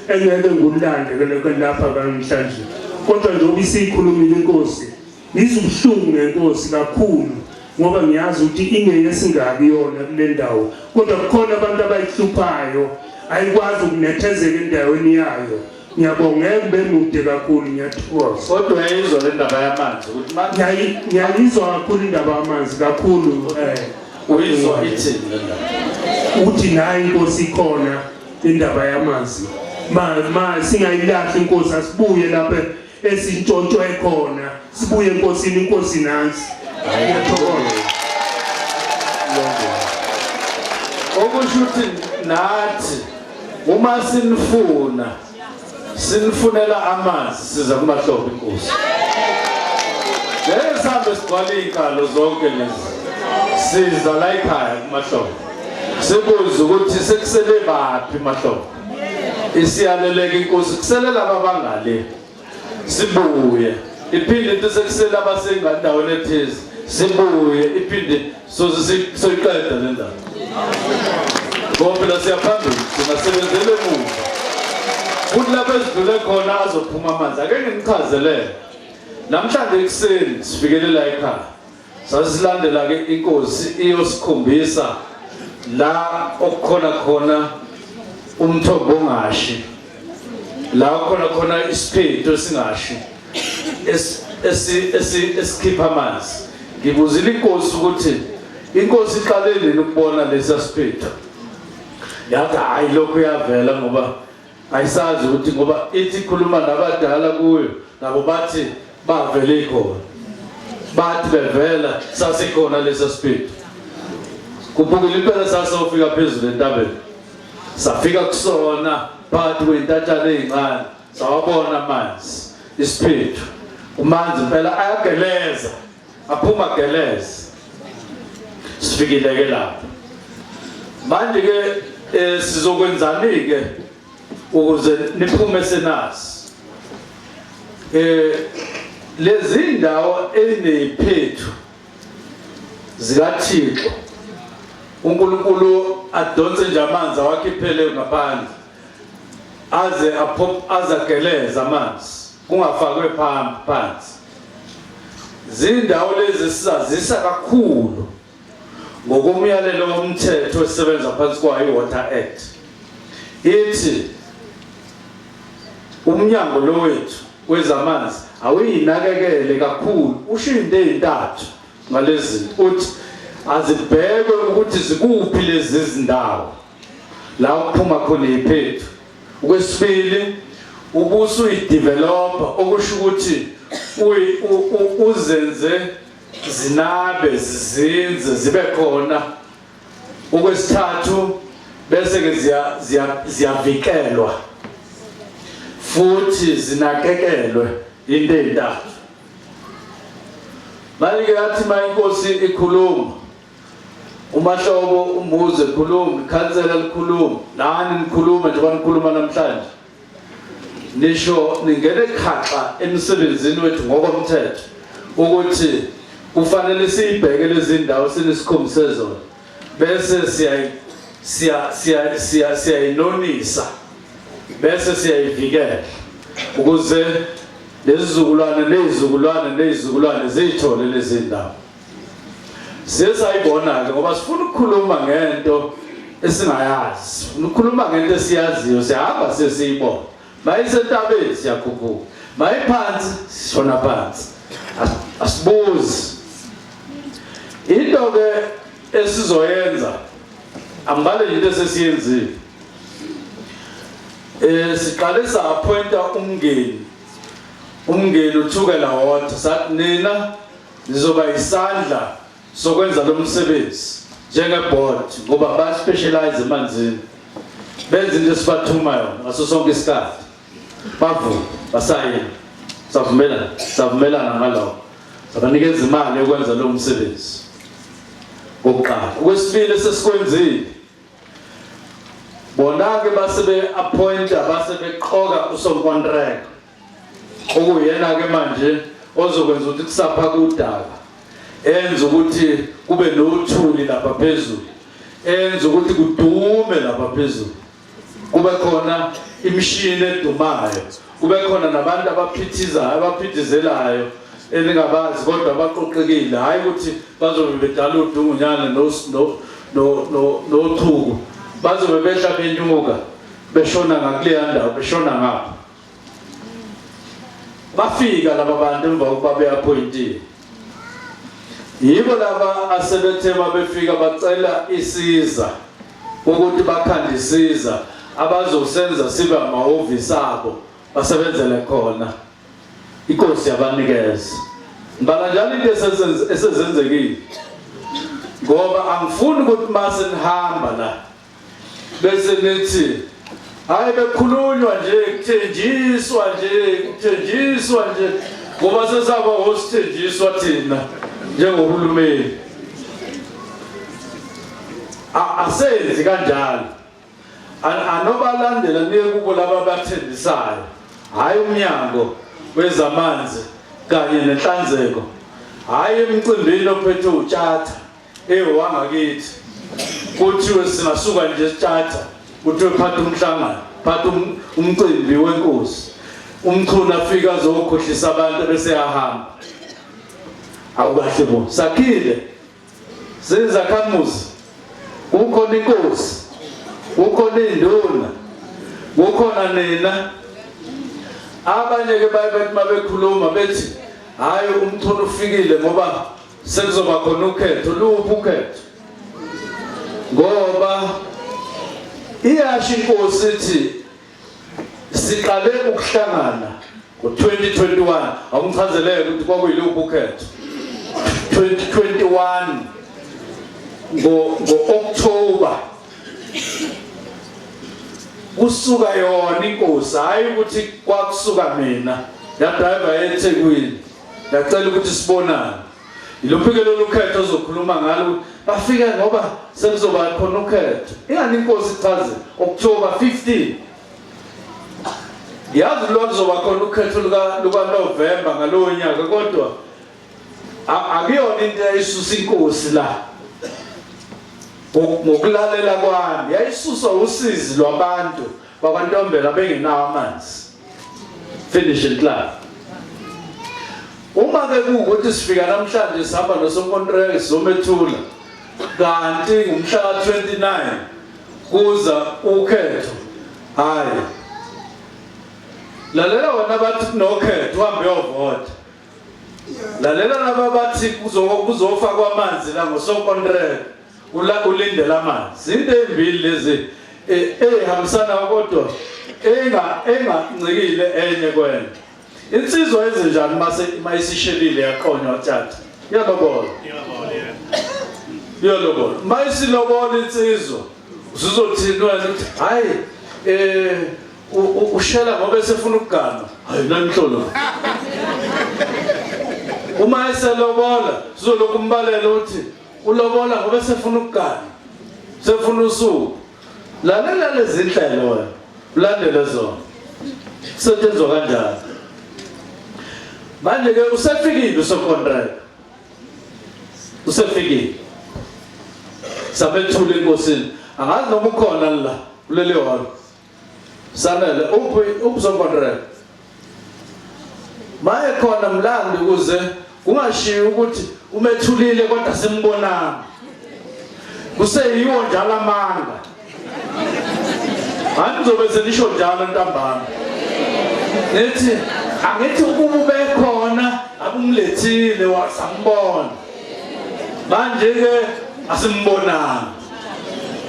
engeke ngulande lapha namhlanje, kodwa njengoba isiyikhulumile inkosi, ngizwa ubuhlungu ngenkosi kakhulu ngoba ngiyazi ukuthi ingeyesingaki yona kule ndawo, kodwa kukhona abantu abayihluphayo, ayikwazi ukunethezeka endaweni yayo. Ngiyabonga, ngeke ube mude kakhulu, ngiyathokoza. Kodwa uyayizwa le ndaba yamanzi ukuthi manje Ngiyayizwa kakhulu indaba yamanzi kakhulu eh uyizwa ithini le ndaba? Uthi nayi inkosi ikhona indaba yamanzi. Ma ma singayilahli inkosi asibuye lapha esintshontshwe khona sibuye enkosini inkosi nansi. Ngiyathokoza. Okusho ukuthi nathi uma sinifuna sinifunela amanzi siza kumahlobo inkosi. Ngeke sihambe sigcwale iy'nkalo zonke lezi. Siza la ekhaya kumahlobo. Sibuze ukuthi sekusele baphi mahlobo. Isiyaleleka inkosi kusele laba bangale. Sibuye. Iphinde into sekusele abasengandaweni ethize. Sibuye iphinde soze soyiqeda le ndaba. Ngoba phela siyaphambili singasebenzele emuva. Futhi lapho esidlule khona azophuma amanzi. Ake nginichazelele. Namhlanje ekuseni sifikelela ekhaya. Sasilandela ke inkosi iyosikhombisa la okukhona khona umthombo ongashi. La khona khona isiphetho esingashi esikhipha amanzi. Ngibuzile inkosi ukuthi inkosi iqale nini ukubona lesa siphetho. Yathi hayi lokhu uyavela ngoba ayisazi ukuthi ngoba ithi ikhuluma nabadala kuyo nabo bathi bavele ikhona. Bathi bevela sasikhona leso siphethu. Kuphukile impela sasofika phezulu entabeni. Safika kusona phakathi kwey'ntatshana ey'ncane sawabona amanzi isiphethu. Umanzi impela ayageleza aphuma geleza. Sifikile ke lapho. Manje ke eh, sizokwenzani ke ukuze niphume senazi. Eh lezi ndawo eneziphethu zikaThixo uNkulunkulu adonse nje amanzi awakhiphele ngaphandle aze aphop azageleza amanzi kungafakwe phambi phansi zindawo lezi sizazisa kakhulu ngokomyalelo womthetho esisebenza phansi kwayo i-Water Act ithi umnyango lo wethu wezamanzi awuyinakekele kakhulu usho into ezintathu ngalezi zinto uthi azibhekwe ukuthi zikuphi lezi zindawo la kuphuma khona iphethu okwesibili ubusuyideveloper okusho ukuthi uzenze zinabe zizinze zibe khona okwesithathu bese ke ziyavikelwa futhi zinakekelwe into ezintathu manje ke yathi uma inkosi ikhuluma umahlobo umuze khuluma ikhansela likhuluma nani nikhuluma njengoba nikhuluma namhlanje nisho ningene khaxa emsebenzini wethu ngokomthetho ukuthi kufanele siyibheke lezi ndawo sinisikhombise zona bese siya siya siya siya siyayinonisa bese siyayivikela ukuze lezizukulwane nezizukulwane nezizukulwane ziyithole lezi ndawo siye sayibona-ke ngoba sifuna ukukhuluma ngento esingayazi sifuna ukukhuluma ngento esiyaziyo siyahamba siye siyibona mayisentabeni siyakhuphuka mayiphansi sishona phansi asibuzi into-ke esizoyenza angibale into esesiyenzile eh siqale sa-appointa umngeni umngeni uthukela wodwa sathi nina Nizoba isandla sokwenza lo msebenzi njenge-board ngoba ba-specialize emanzini benza into esibathuma yona ngaso sonke isikhathi bavuma basayina savumelana savumelana ngalokho sabanikeza imali yokwenza lo msebenzi kokuqala okwesibili esesikwenzile bona-ke base be-appointa base beqoka usonkontreka okuyena-ke manje ozokwenza ukuthi kusapha kudaka enza ukuthi kube nothuli lapha phezulu enza ukuthi kudume lapha phezulu kube khona imishini edumayo kube khona nabantu abaphithizayo abaphithizelayo eningabazi kodwa abaqoqekile hhayi ukuthi bazobe bedala udungunyane nochuku bazobe behla benyuka beshona ngakuleya ndawo beshona ngapha Bafika laba bantu emva kokuba beappointiwe. Yibo laba asebethe babefika bacela isiza ukuthi bakhande isiza abazosenza sibe amahhovisi abo basebenzele khona. Inkosi yabanikeza. Ngibala njalo into esezenzekile. Ngoba angifuni ukuthi mase nihamba la bese nithi hayi bekhulunywa nje kuthenjiswa nje kuthenjiswa nje ngoba sesaba osithenjiswa thina njengohulumeni asenzi kanjalo anobalandela niye kubo laba abathendisayo hhayi umnyango wezamanzi kanye nenhlanzeko hhayi emcimbini ophethe utshatha Ewangakithi kuthiwe singasuka nje sitshatha kuthiwe phatha umhlangano phatha um, umcimbi wenkosi umchunu afika azokhohlisa abantu bese yahamba awukahle bo sakhile sizakhamuzi kukhona inkosi kukhona induna kukhona nina abanye ke baye bathi mabekhuluma bethi hayi umchunu ufikile ngoba Sekuzoba khona ukhetho, luphi ukhetho? Ngoba Iyasho inkosi ithi siqale ukuhlangana ngo-2021. Awungichazeleke ukuthi kwakuyiluphi ukhetho. 2021 ngo-October kusuka yona inkosi, hayi ukuthi kwakusuka mina. Yadriver eThekwini yacela ukuthi sibonane. Iluphi-ke lolu khetho ozokhuluma ngalo? Bafike ngoba sekuzoba khona ukhetho. Ingani inkosi ichaze October 15. Yazi lwakuzoba khona ukhetho luka November ngalowo nyaka, kodwa akuyona into eyayisusa inkosi la. Ngokulalela kwami yayisuswa usizi lwabantu bakwaNtombela bengenawo amanzi. Finish and clap. Uma ke kuwukuthi sifika namhlanje sihamba nosonkontraki sizomethula, kanti ngumhla ka-29 kuza ukhetho, hhayi lalela wena bathi kunokhetho uhambe uyovota. Lalela laba bathi kuzofakwa amanzi la ngosonkontraki, ulindela amanzi. Into ezimbili lezi ey'hambisana kodwa engancikile enye kwenye. Insizwa ezinjani mase mayisishelile yaqonywa tata? Iyalobola. Iyalobola. Mayisilobola insizwa usuzothini wena ukuthi hayi ushela ngoba esefuna ukugana. Hayi namhlolo. Uma eselobola uzolokhu umbalela uthi ulobola ngoba esefuna ukugana. Sefuna usuku. Lalela lezi nhlelo wena. Ulandele zona. Kusetshenzwa kanjani? Manje ke usefikile usokontraka. Usefikile. Sabethula enkosini. Angazi noma ukhona la kuleli hall. Sanele uphi usokontraka? Maye khona mlandi ukuze kungashiyi ukuthi umethulile kodwa simbonanga. Kuseyiwo njalo amanga. Angizobe senisho njalo ntambama. Nithi angithi ukuba ubekhona akumlethile wasambona. Manje ke asimbonanga.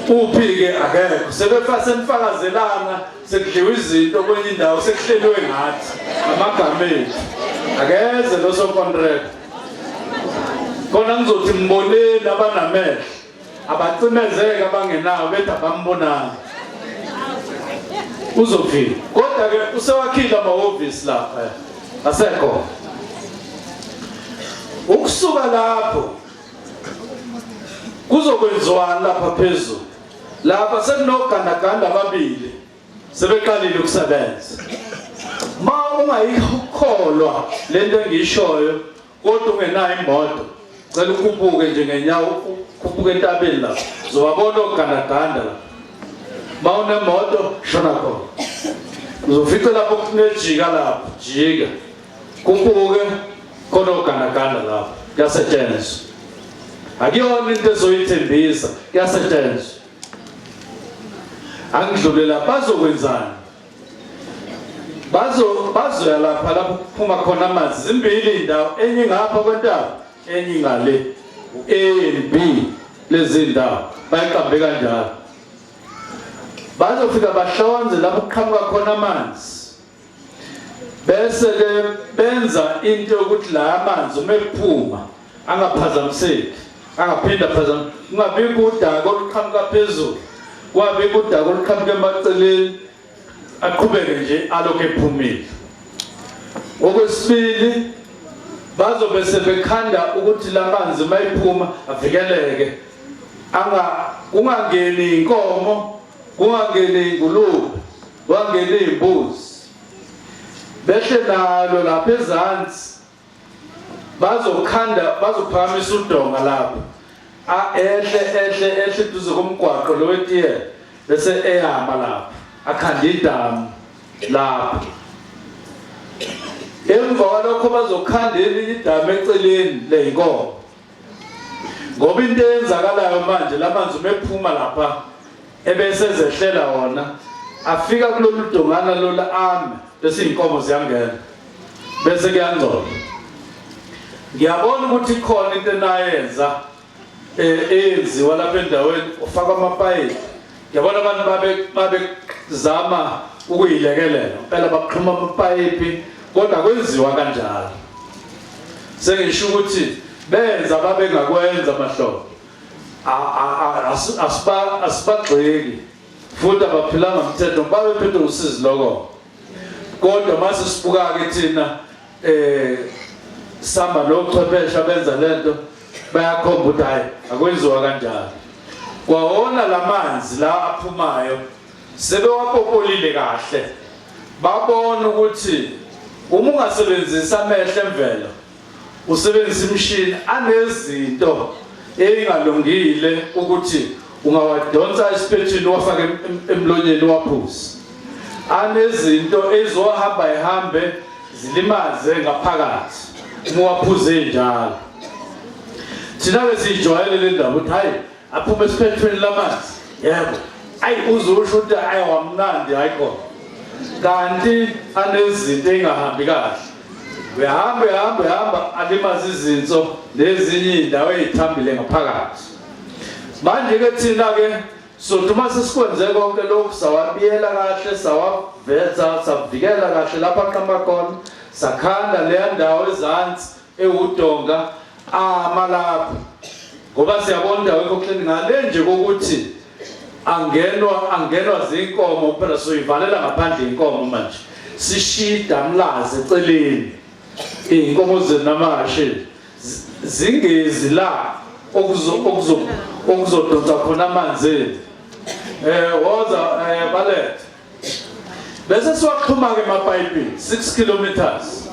Uphi ke akekho. Sebefa senifakazelana sekudliwa izinto kwenye indawo sekuhleliwe ngathi amagama ethu. Akeze lo sokontrakt. Khona ngizothi mboneni abanamehlo. Abacimezeke abangenawo bethi abambonanga. Uzofika. Kodwa ke usewakhile amahhovisi lapha. Asekho. Ukusuka lapho kuzokwenziwani lapha phezulu? Lapha sekunogandaganda ababili sebeqalile ukusebenza. Ma ungayikholwa lento engiyishoyo kodwa ungenayo imoto, cela ukhuphuke nje ngenyawo, ukhuphuke entabeni lapha, uzobabona ogandaganda lapha. Ma unemoto shona khona, uzofica lapho kunejika lapho, jika khuphuke khona ogandaganda lapho, kuyasetshenzwa. Akuyona into ezoyithembisa, kuyasetshenzwa. Angidlule lapha, bazokwenzani? Bazoya lapha lapho kuphuma khona amanzi. Zimbili indawo, enye ngapha kwentaba, enye ngale. A and B lezi ndawo bayiqambe kanjalo. Bazofika bahlonze lapho kuqhamuka khona amanzi. Bese ke benza into yokuthi la amanzi uma ephuma angaphazamiseki, angaphinda aphazamiseke, kungabikho udaka oluqhamuka phezulu, kungabikho udaka oluqhamuka emaceleni, aqhubeke nje alokhu ephumile. Okwesibili, bazobe sebekhanda ukuthi la manzi uma ephuma avikeleke, kungangeni inkomo, kungangeni ingulube, kungangeni imbuzi. Behle nalo lapha ezansi, bazokhanda, bazophakamisa udonga lapho, ehle ehle ehle eduze komgwaqo lo wetiyela, bese eyama lapho akhanda idamu lapho. Emva kwalokho bazokhanda elinye idamu eceleni leyinkomo, ngoba into eyenzakalayo manje lamanzi uma ephuma lapha ebese ezehlela wona afika kulolu dongana lola ame, bese iy'nkomo ziyangena, bese kuyangcola. Ngiyabona ukuthi ikhona into enayenza eyenziwa lapha endaweni, ufaka amapayipi. Yabona abantu babe babezama ukuyilekelela impela baxhuma amapayipi kodwa kwenziwa kanjalo. Sengisho ukuthi benza babengakwenza amahlobo. Asiba asibagxeki futhi abaphilanga mthetho babephethe usizi lokho. Kodwa mase sibuka ke thina eh samba nochwepheshe abenza lento bayakhomba ukuthi hayi akwenziwa kanjalo. Kwawona lamanzi la aphumayo sebewapopolile kahle babona ukuthi uma ungasebenzisi amehlo emvelo usebenzisa imishini anezinto eyingalungile ukuthi ungawadonsa esiphethini uwafake emlonyeni uwaphuze anezinto ezohamba ihambe zilimaze ngaphakathi uma uwaphuze njalo thina-ke siyijwayele le ndaba ukuthi hhayi aphume esiphethweni lamanzi yebo ayi uze usho ukuthi ayi wamnandi hayi khona kanti anezinto ey'ngahambi kahle uyahamba uyahamba uyahamba alimaze izinso nezinye iy'ndawo ey'thambile ngaphakathi manje-ke thina-ke sothi uma sesikwenze konke lokhu sawabiyela kahle sawaveza savikela kahle lapho aqhamuka khona sakhanda leya ndawo ezansi ewudonga ama lapho ngoba siyabona indawo ekho clean ngale nje kokuthi angenwa angenwa zinkomo phela soyivalela ngaphandle inkomo manje sishida mlazi eceleni izinkomo zenamashe zingezi la okuzo okuzo okuzodonsa khona amanzi eh woza eh balethe Bese siwaxhuma ke emapayipini 6 kilometers.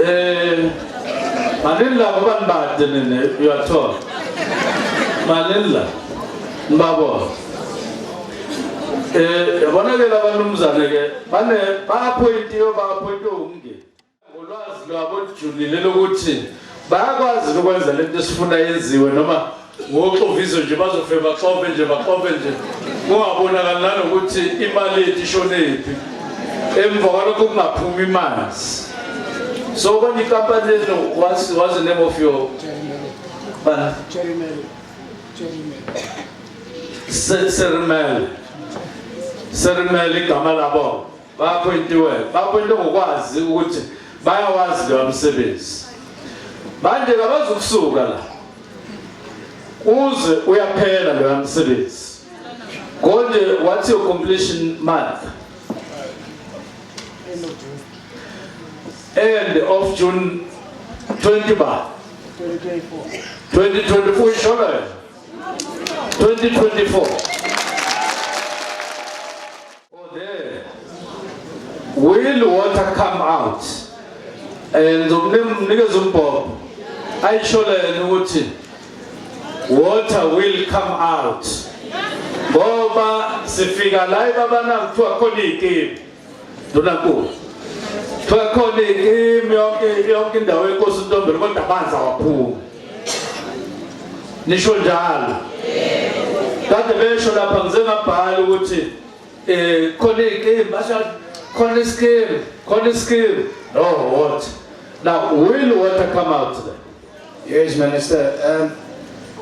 Eh malini la ngoba nibade nina uyathola. Malini la nibabona. Eh yabona ke labanumzane ke bane ba-appointiwe ba-appointiwe umngeni. Ngolwazi lwabo olujulile lokuthi bayakwazi ukwenza lento esifuna yenziwe noma ngoxoviso nje bazofike baxove nje baxove nje kungabonakali nanokuthi imali yethu ishonephi emva kwalokho kungaphumi imanzi so kwenye ikampani leno what's the name of your bana Serimel Serimel igama labo Bappointiwe, bappointwe ngokwazi ukuthi bayawazi loya msebenzi. Manje kabazukusuka la. Uze uyaphela loya msebenzi. Konje what's your completion month? End of June 20 ba. 2024. 2024 ishona 2024. Oh, there. Will water come out? Eh ngizomnikeza umbhobho. Ayisho lena ukuthi water will come out. Ngoba sifika la ebabana kuthiwa khona izikimu. Ndunankulu. Kuthiwa khona izikimu yonke yonke indawo yenkosi uNtombela kodwa amanzi awaphumi. Nisho njalo. Kade besho lapha ngize ngabhala ukuthi eh khona izikimu basho khona iskimu khona iskimu no what now will water come out then Yes, Minister.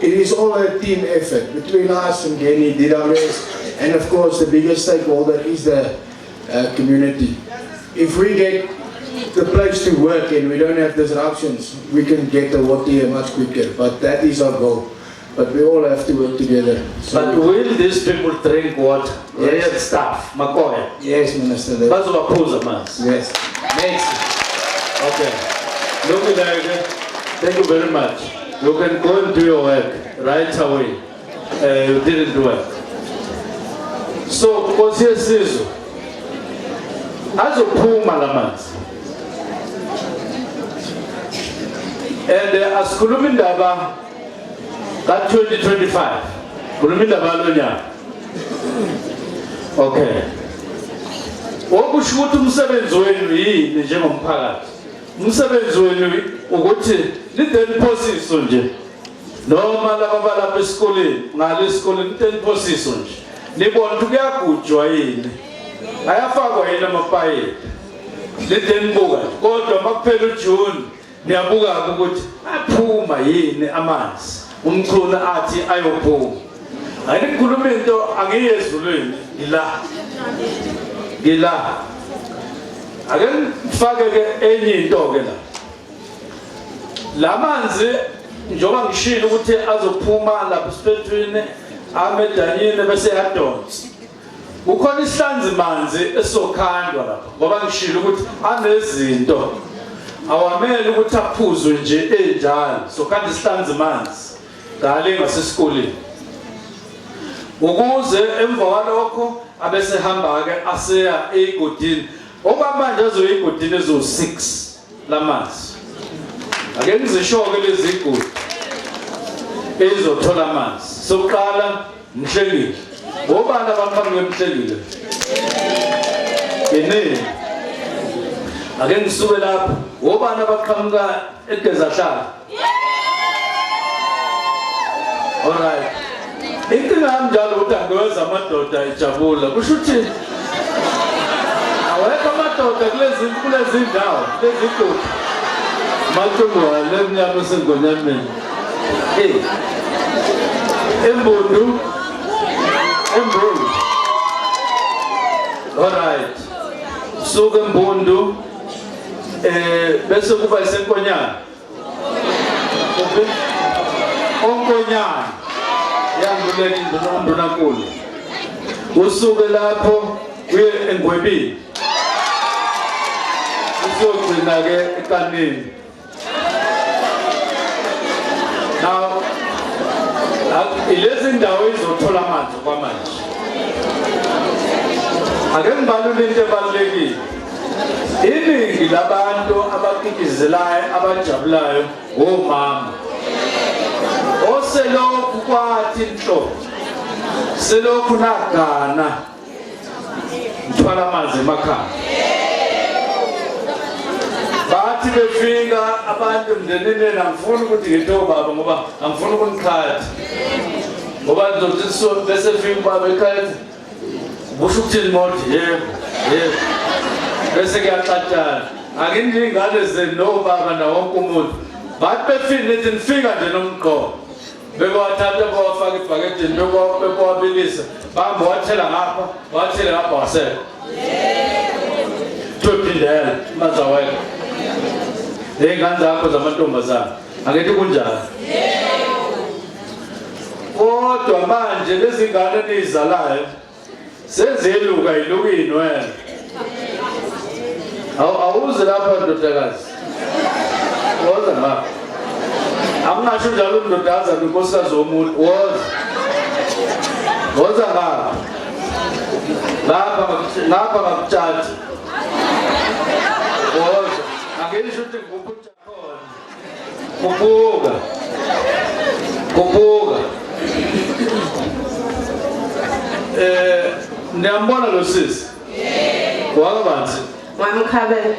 It is all a team effort between us and Umgeni, DWS, and of course the biggest stakeholder is the community. If we get the place to work and we don't have disruptions, we can get the water here much quicker. But that is our goal. But we all have to work together. So But will these people drink water? Yes. Real stuff, Makoya. Yes, Minister. Bazobaphuza amanzi. Yes. Next. Okay. Look at that. Thank you very much. You can go and do your work right away. You didn't do it. So, Nkosi yesizwe, azophuma la manzi. And asikhuluma indaba ka-2025. Khuluma indaba yalo nyaka. Okay. Okusho ukuthi umsebenzi wenu yini njengomphakathi? Umsebenzi wenu ukuthi nide niphosiso nje. Noma laba balapha esikoleni, ngale esikoleni nide niphosiso nje. Nibona ukuthi kuyagujwa yini? Ayafakwa yini amapayipi? Nide nibuka kodwa makuphela uJune niyabuka ukuthi aphuma yini amanzi. Umchunu athi ayophuma. Ake ngikhulume into angiye ezulwini ngila. Ngila. Ake ngifake ke enye into ke la. Lamanzi njengoba ngishilo ukuthi azophuma lapha esiphetwini amedanyini bese yadonsa. Kukhona isihlanzi manzi esizokhandwa lapha ngoba ngishilo ukuthi anezinto awamele ukuthi aphuzwe nje enjalo sokhanda isihlanzi manzi ngale ngasesikoleni ukuze emva kwalokho abesehamba-ke aseya eyigodini okwamanje azoya eyigodini eziwu-6 lamanzi ake ngizisho-ke lezi igodi ezizothola amanzi sokuqala mhlengile obani abaqhamuke emhlengile iningi ake ngisuke lapho obani abaqhamuka egezahlala Alright. Inkinga yami njalo ukuthi angiweza amadoda ejabula. Kusho ukuthi awekho amadoda kulezi kulezi ndawo, kulezi godi. Macungwane emnyama esengonyameni. Hey. Embundu. Embundu. Alright. Suka embundu eh bese kuba isenkonyana. Onkonyana yanduleka undunankulu usuke lapho uye engwebini usiyogcina-ke ekanini now ilezi ndawo izothola amanzi okwamanje ake ngibalule into ebalulekile Iningi labantu abakikizelayo abajabulayo ngomama. Oselokhu kwathi nhlo selokhu nagana ngithwala amanzi emakhaya. Bathi befika abantu emndenini angifuni ukuthi ngithi obaba ngoba angifuni ukuniqhatha. Ngoba ngizothi bese fika ubaba ekhaya Kusho ukuthini modi? Yebo, yebo. Bese kuyaxatshana. Akinje ingane zenu nobaba nawonke umuntu. Bathi befika nithi nifika nje nomgqomo. Bebawathatha bawafaka ebhakedeni bebawabilisa. Bahamba wathela ngapha, wathela ngapha wasekho. Kuthiwe amanzi awekho. Ley'ngane zakho zamantombazane. Angithi kunjalo? Kodwa manje lezi ngane enizalayo seziyeluka iluka inwele. Awu awuze lapha ndodakazi. Woza ngapha. Angingasho njalo ndodakazi unkosikazi womuntu. Woza. Woza ngapha. Ngapha ngapha ngakutshati. Woza. Angisho ukuthi ngikuphi Khuphuka. Khuphuka. Eh niyambona lo sisi? Yebo. Wakabanzi. Wamkhabela.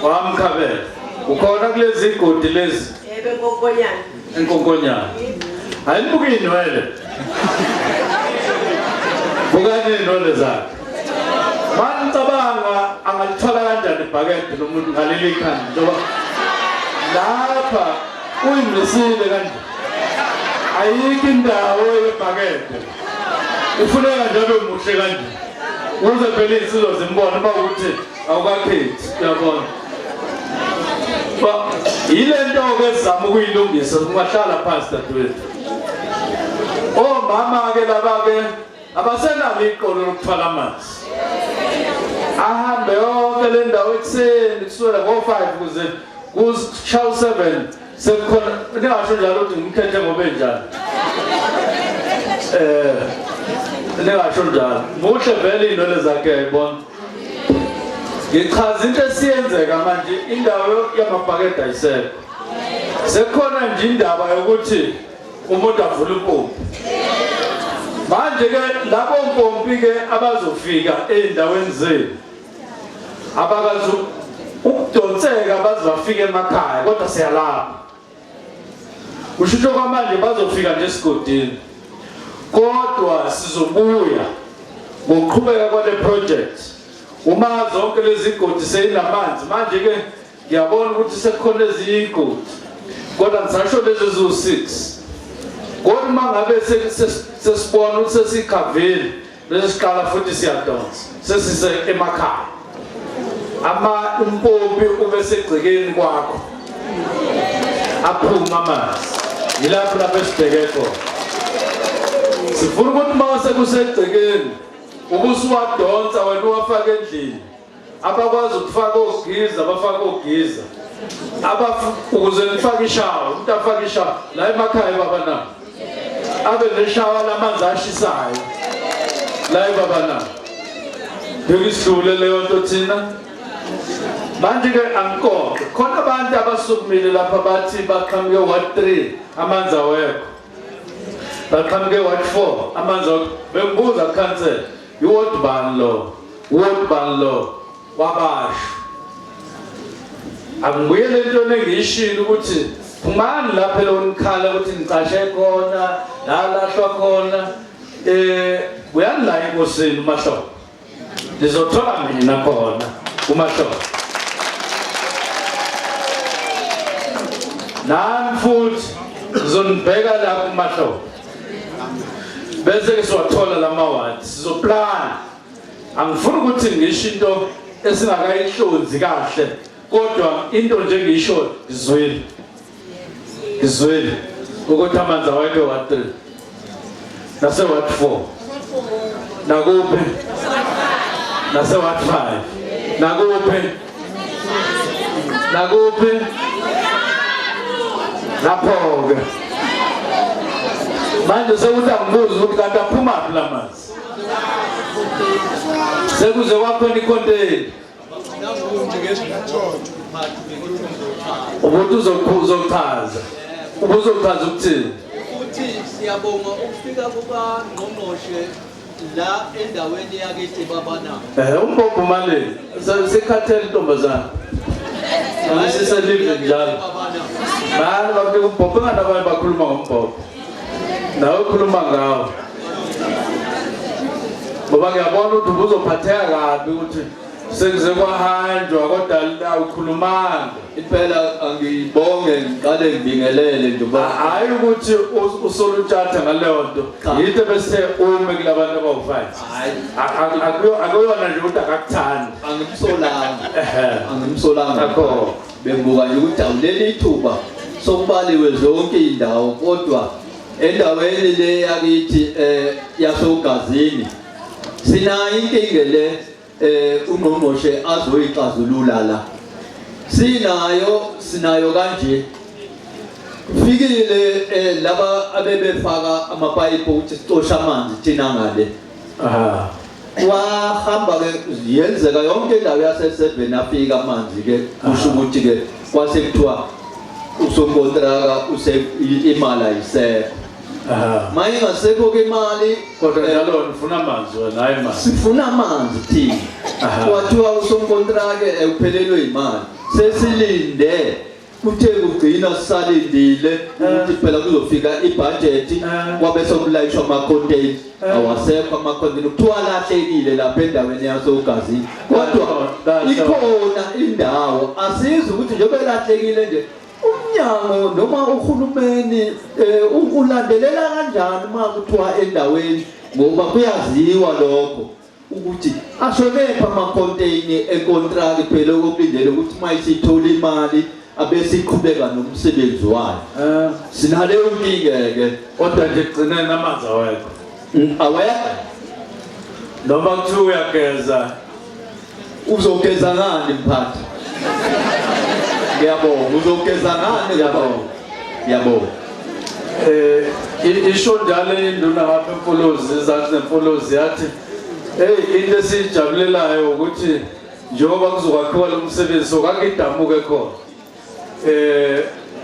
Wamkhabela. Ukhona kulezi igodi lezi? Yebo enkonkonyana. Enkonkonyana. Hayibuki inwele. Bukani inwele zakhe. Manicabanga angalithola kanjani ibhakede lomuntu ngaleli khanda njengoba lapha uyimisile kanje. Ayikho indawo yebhakede. Ufuneka nje abe muhle kanje. Ukuze phela insizwa zimbone uma ukuthi awukakhethi uyabona. Ba yile nto-ke esizama ukuyilungisa ungahlala phansi dadewethu. Omama-ke laba-ke abasenalo iqolo lokuthwala amanzi ahambe yonke le ndawo ekuseni kusukela ngo-5 kuze kushaya u-7 sekukhona ningasho njalo ukuthi ngimkhethe ngoba enjani eh ningasho njalo muhle vele iy'nwele zakhe yayibona ngichaza into esiyenzeka manje indawo yamabhakede ayisekho sekukhona nje indaba yokuthi umuntu avule impompi manje ke labo mpompi ke abazofika ezindaweni zenu abakazi ukudonseka baze bafike emakhaya kodwa siyalapha kusho ukuthi okwamanje bazofika nje esigodini kodwa sizobuya ngokuqhubeka kwale project uma zonke lezi godi seyinamanzi manje ke Ngiyabona ukuthi sekukhona ezinye iy'godi kodwa ngisasho lezi eziwu-six. Kodwa uma ngabe sesibona ukuthi sesikhavile bese siqala futhi siyadonsa sesise emakhaya. Ama umpompi ube segcekeni kwakho. Aphuma amanzi. Yilapho lapho esibheke khona. Sifuna ukuthi uma sekusegcekeni ubusuwadonsa wena uwafaka endlini. Abakwazi ukufaka ogiza bafaka ogiza. Ukuze nifake ishawa, umuntu afake ishawa la emakhaya baba na. Abe neshawa lamanzi ashisayo. La baba na. Bheka isidlule leyo nto thina. Manje ke angikho. Khona abantu abasukumile lapha bathi baqhamuke ward 3 amanzi awekho. Baqhamuke ward 4 amanzi awekho. Bengibuza council, iward bani lo? Ward bani lo? Wabasho. Angibuyele entweni engiyishilo ukuthi phumani lapha elonikhala ukuthi ngicashe khona, lalahlwa khona. Buyani la enkosini uMahlobo. Nizothola mina khona uMahlobo. Nami futhi ngizonibheka la kuMahlobo. Bese ke siwathola lama wards, sizoplan. Angifuni ukuthi ngisho into esingakayihlonzi kahle, kodwa into nje ngisho ngizwile. Ngizwile ukuthi amanzi awekho ward 3. Nase ward 4. Nakuphi? Nase ward 5. Nakuphi? Nakuphi? Lapho-ke. Manje sekuthi angibuze ukuthi kanti aphumaphi la manzi. Sekuze kwakhona ikhonteyina. Ukuthi uzochaza. Ubuzochaza ukuthini? Uthi siyabonga ukufika kukaNgqongqoshe la endaweni yakithi babana. Umbhobho malini? Sekhathele intombazana. Siselivini njalo. Bani bafika umbhobho ingani abanye bakhuluma ngombhobho. Nawe ukhuluma ngawo. Ngoba ngiyabona ukuthi ubuzophatheka kabi ukuthi sekuze kwahanjwa kodwa awukhulumanga. Impela angibonge ngiqale ngibingelele njengoba Hayi ukuthi usolutshatha ngaleyo nto. Yinto bese ume kulabantu abawu-5. Hayi. Akuyona nje ukuthi akakuthandi. Angimsolanga. Angimsolanga. Akho. Bengibuka nje ukuthi awuleli ithuba sokubaliwe zonke indawo kodwa endaweni le yakithi yaseUgazini sinayo inkinga le ungqongqoshe azoyixazulula la. Sinayo kanje. Fikile laba abebefaka amapayipi ukuthi sicoshe amanzi thina ngale. Wahamba ke yenzeka yonke indawo yase7 afika amanzi ke kusho ukuthi ke kwase kuthiwa usonkontraka use imali ayisekho. Mayingasekho ke imali kodwa njalo nifuna amanzi wena hayi imali. Sifuna amanzi thina. Kwathiwa usonkontraka uphelelwe imali. Sesilinde kuthe kugcina sisalindile ukuthi phela kuzofika ibudget kwabe sokulayishwa ama-container. Awasekho ama-container kuthiwa lahlekile lapha endaweni yaseUgazini. Kodwa ikhona indawo asizi ukuthi njengoba elahlekile nje umnyango noma uhulumeni ulandelela kanjani uma kuthiwa endaweni ngoba kuyaziwa lokho ukuthi ashonephi ama-container econtract phela okulindele ukuthi uma isithola imali abesiqhubeka nomsebenzi wayo. Sinaleyo nkinga ke kodwa nje gcineni amanzi awekho. Awekho. Noma kuthiwa uyageza uzogeza ngani mphathi? Ngiyabonga, uzogeza ngani? Ngiyabonga. Ngiyabonga. Isho njalo induna ngapha eMfolozi, ezansi neMfolozi yathi hey into esijabulelayo ukuthi njengoba kuzokwakhiwa lo msebenzi sokakidamuke khona.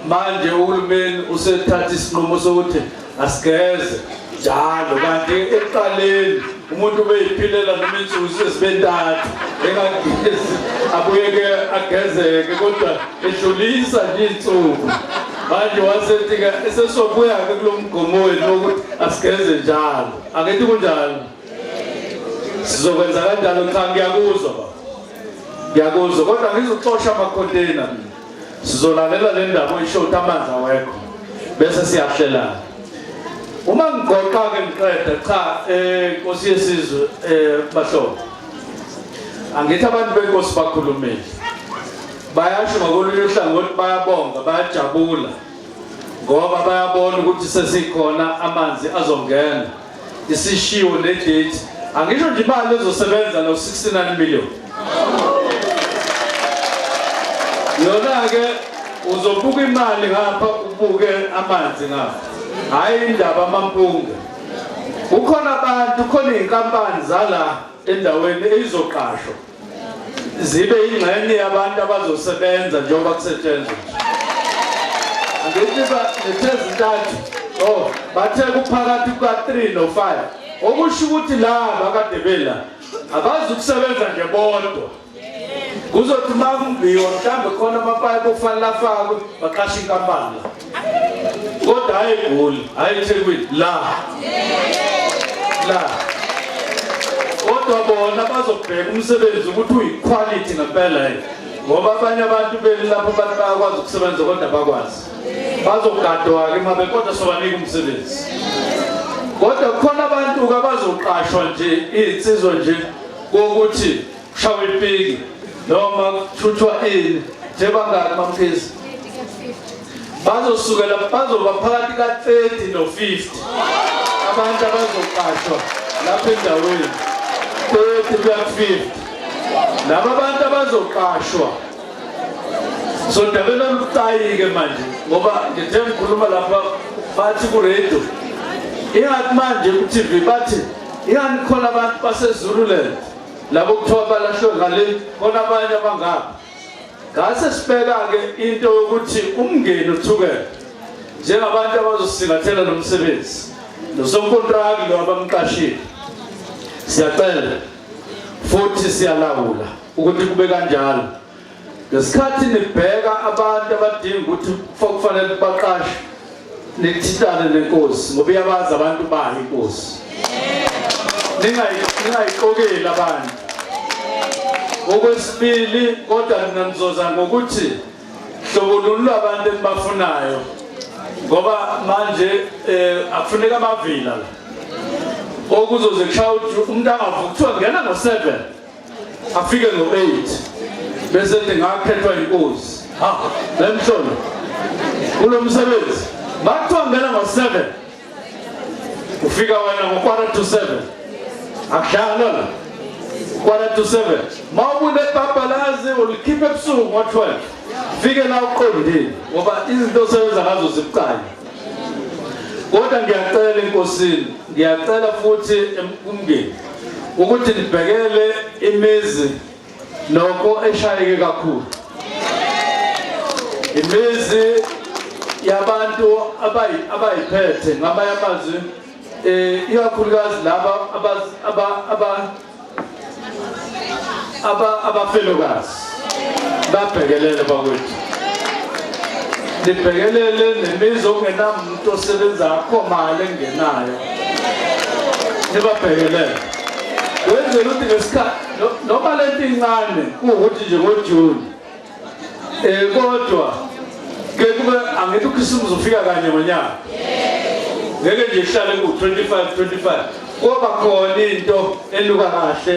Manje uhulumeni usethatha isinqumo sokuthi asigeze njalo kanti ekuqaleni umuntu ubeyiphilela noma insuku sezibe ntathu engagezi abuyeke agezeke kodwa edlulisa nje insuku. Manje wasethi ke esesobuya ke kulo mgomo wethu wokuthi asigeze njalo. Angithi kunjalo? Sizokwenza kanjalo. Cha ngiyakuzwa baba. Ngiyakuzwa kodwa ngizoxosha ama-container mina. Sizolalela le ndaba oyisho ukuthi amanzi awekho. Bese siyahlelana. Uma ngigoqa-ke ngiqeda, cha, Nkosi yesizwe, bahlobo, angithi abantu benkosi bakhulumile, bayasho ngakolunye uhlangothi bayabonga, bayajabula ngoba bayabona ukuthi sesikhona amanzi azongena, isishiwo ne-date. Angisho nje imali ezosebenza lo 69 million yona-ke, uzobuka imali ngapha, ubuke amanzi ngapha, hhayi indaba amampunge. Kukhona abantu, khona iy'nkampani zala endaweni eyizoqashwa zibe ingxenye yabantu abazosebenza njengoba kusetshenzwa nje. Angithi lethe zintathu, oh, bathe kuphakathi kuka-3 no-5, okusho ukuthi laba kade bela abazi ukusebenza nje bodwa. Kuzothi uma kumbiwa mhlawumbe khona amapayipi okufanele afakwe, baqashe inkampani la, kodwa hhayi eGoli, hhayi eThekwini, la la. Kodwa bona bazobheka umsebenzi ukuthi uyiquality ngempela yini, ngoba abanye abantu beli lapho abantu bayakwazi ukusebenza kodwa bakwazi bazogadwa-ke mabe, kodwa sobanika umsebenzi. Kodwa kukhona abantu-ke abazoqashwa nje, iy'nsizwa nje, kokuthi kushawa ipiki noma kuthuthwa ini nje. Bangaki, MaMkhize? Bazosukela, bazoba phakathi ka-30 no-50 abantu abazoqashwa lapha endaweni, 30 kuya ku-50 laba abantu abazoqashwa. So dabeni olubucayi-ke manje, ngoba ngithe ngikhuluma lapha bathi ku-radio, ingathi manje ku-TV, bathi ingani khona abantu baseZululand labo kuthiwa balahlwe ngale, khona abanye abangapha. Ngase sibheka-ke into yokuthi umngeni uthukela njengabantu abazosingathela lo msebenzi nosonkontraki lo abamqashile, siyacela futhi siyalawula ukuthi kube kanjalo ngesikhathi nibheka abantu abadinga ukuthi kufanele baqashe, nithintane nenkosi ngoba iyabazi abantu bayo inkosi, ningayiqokeli abantu. Okwesibili, kodwa nina nizoza ngokuthi hlobo luni lwabantu enibafunayo, ngoba manje akufuneka amavila la okuzoze kushaya ukuthi umuntu angavuki, kuthiwa ngena ngo-7 afike ngo-8 bese ethi ngakhethwa inkosi. Ha, lemhlolo kulo msebenzi, makuthiwa ngena ngo-7 ufika wena ngo-6:45, akudlalwa la. 6:45 mawubune ibhabhalazi ulikhipha ebusuku ngo-12, fike la uqondile, ngoba izinto osebenza ngazo zibucayi. Kodwa ngiyacela enkosini, ngiyacela futhi kumngeni ukuthi nibhekele imizi nokho eshayeke kakhulu, imizi yabantu abayiphethe, ngamanye amazwi ikakhulukazi laba abafelokazi. Babhekelele bakwethu, nibhekelele nemizi okungenamuntu osebenza, akho mali engenayo, nibabhekelele kwenzela ukuthi ngesikhathi noma lento incane kuwukuthi nje ngoJuni, kodwa ke kube angithi uKhisimusi ufika kanye ngonyaka, ngeke nje ihlale ku-25 25, koba khona into enuka kahle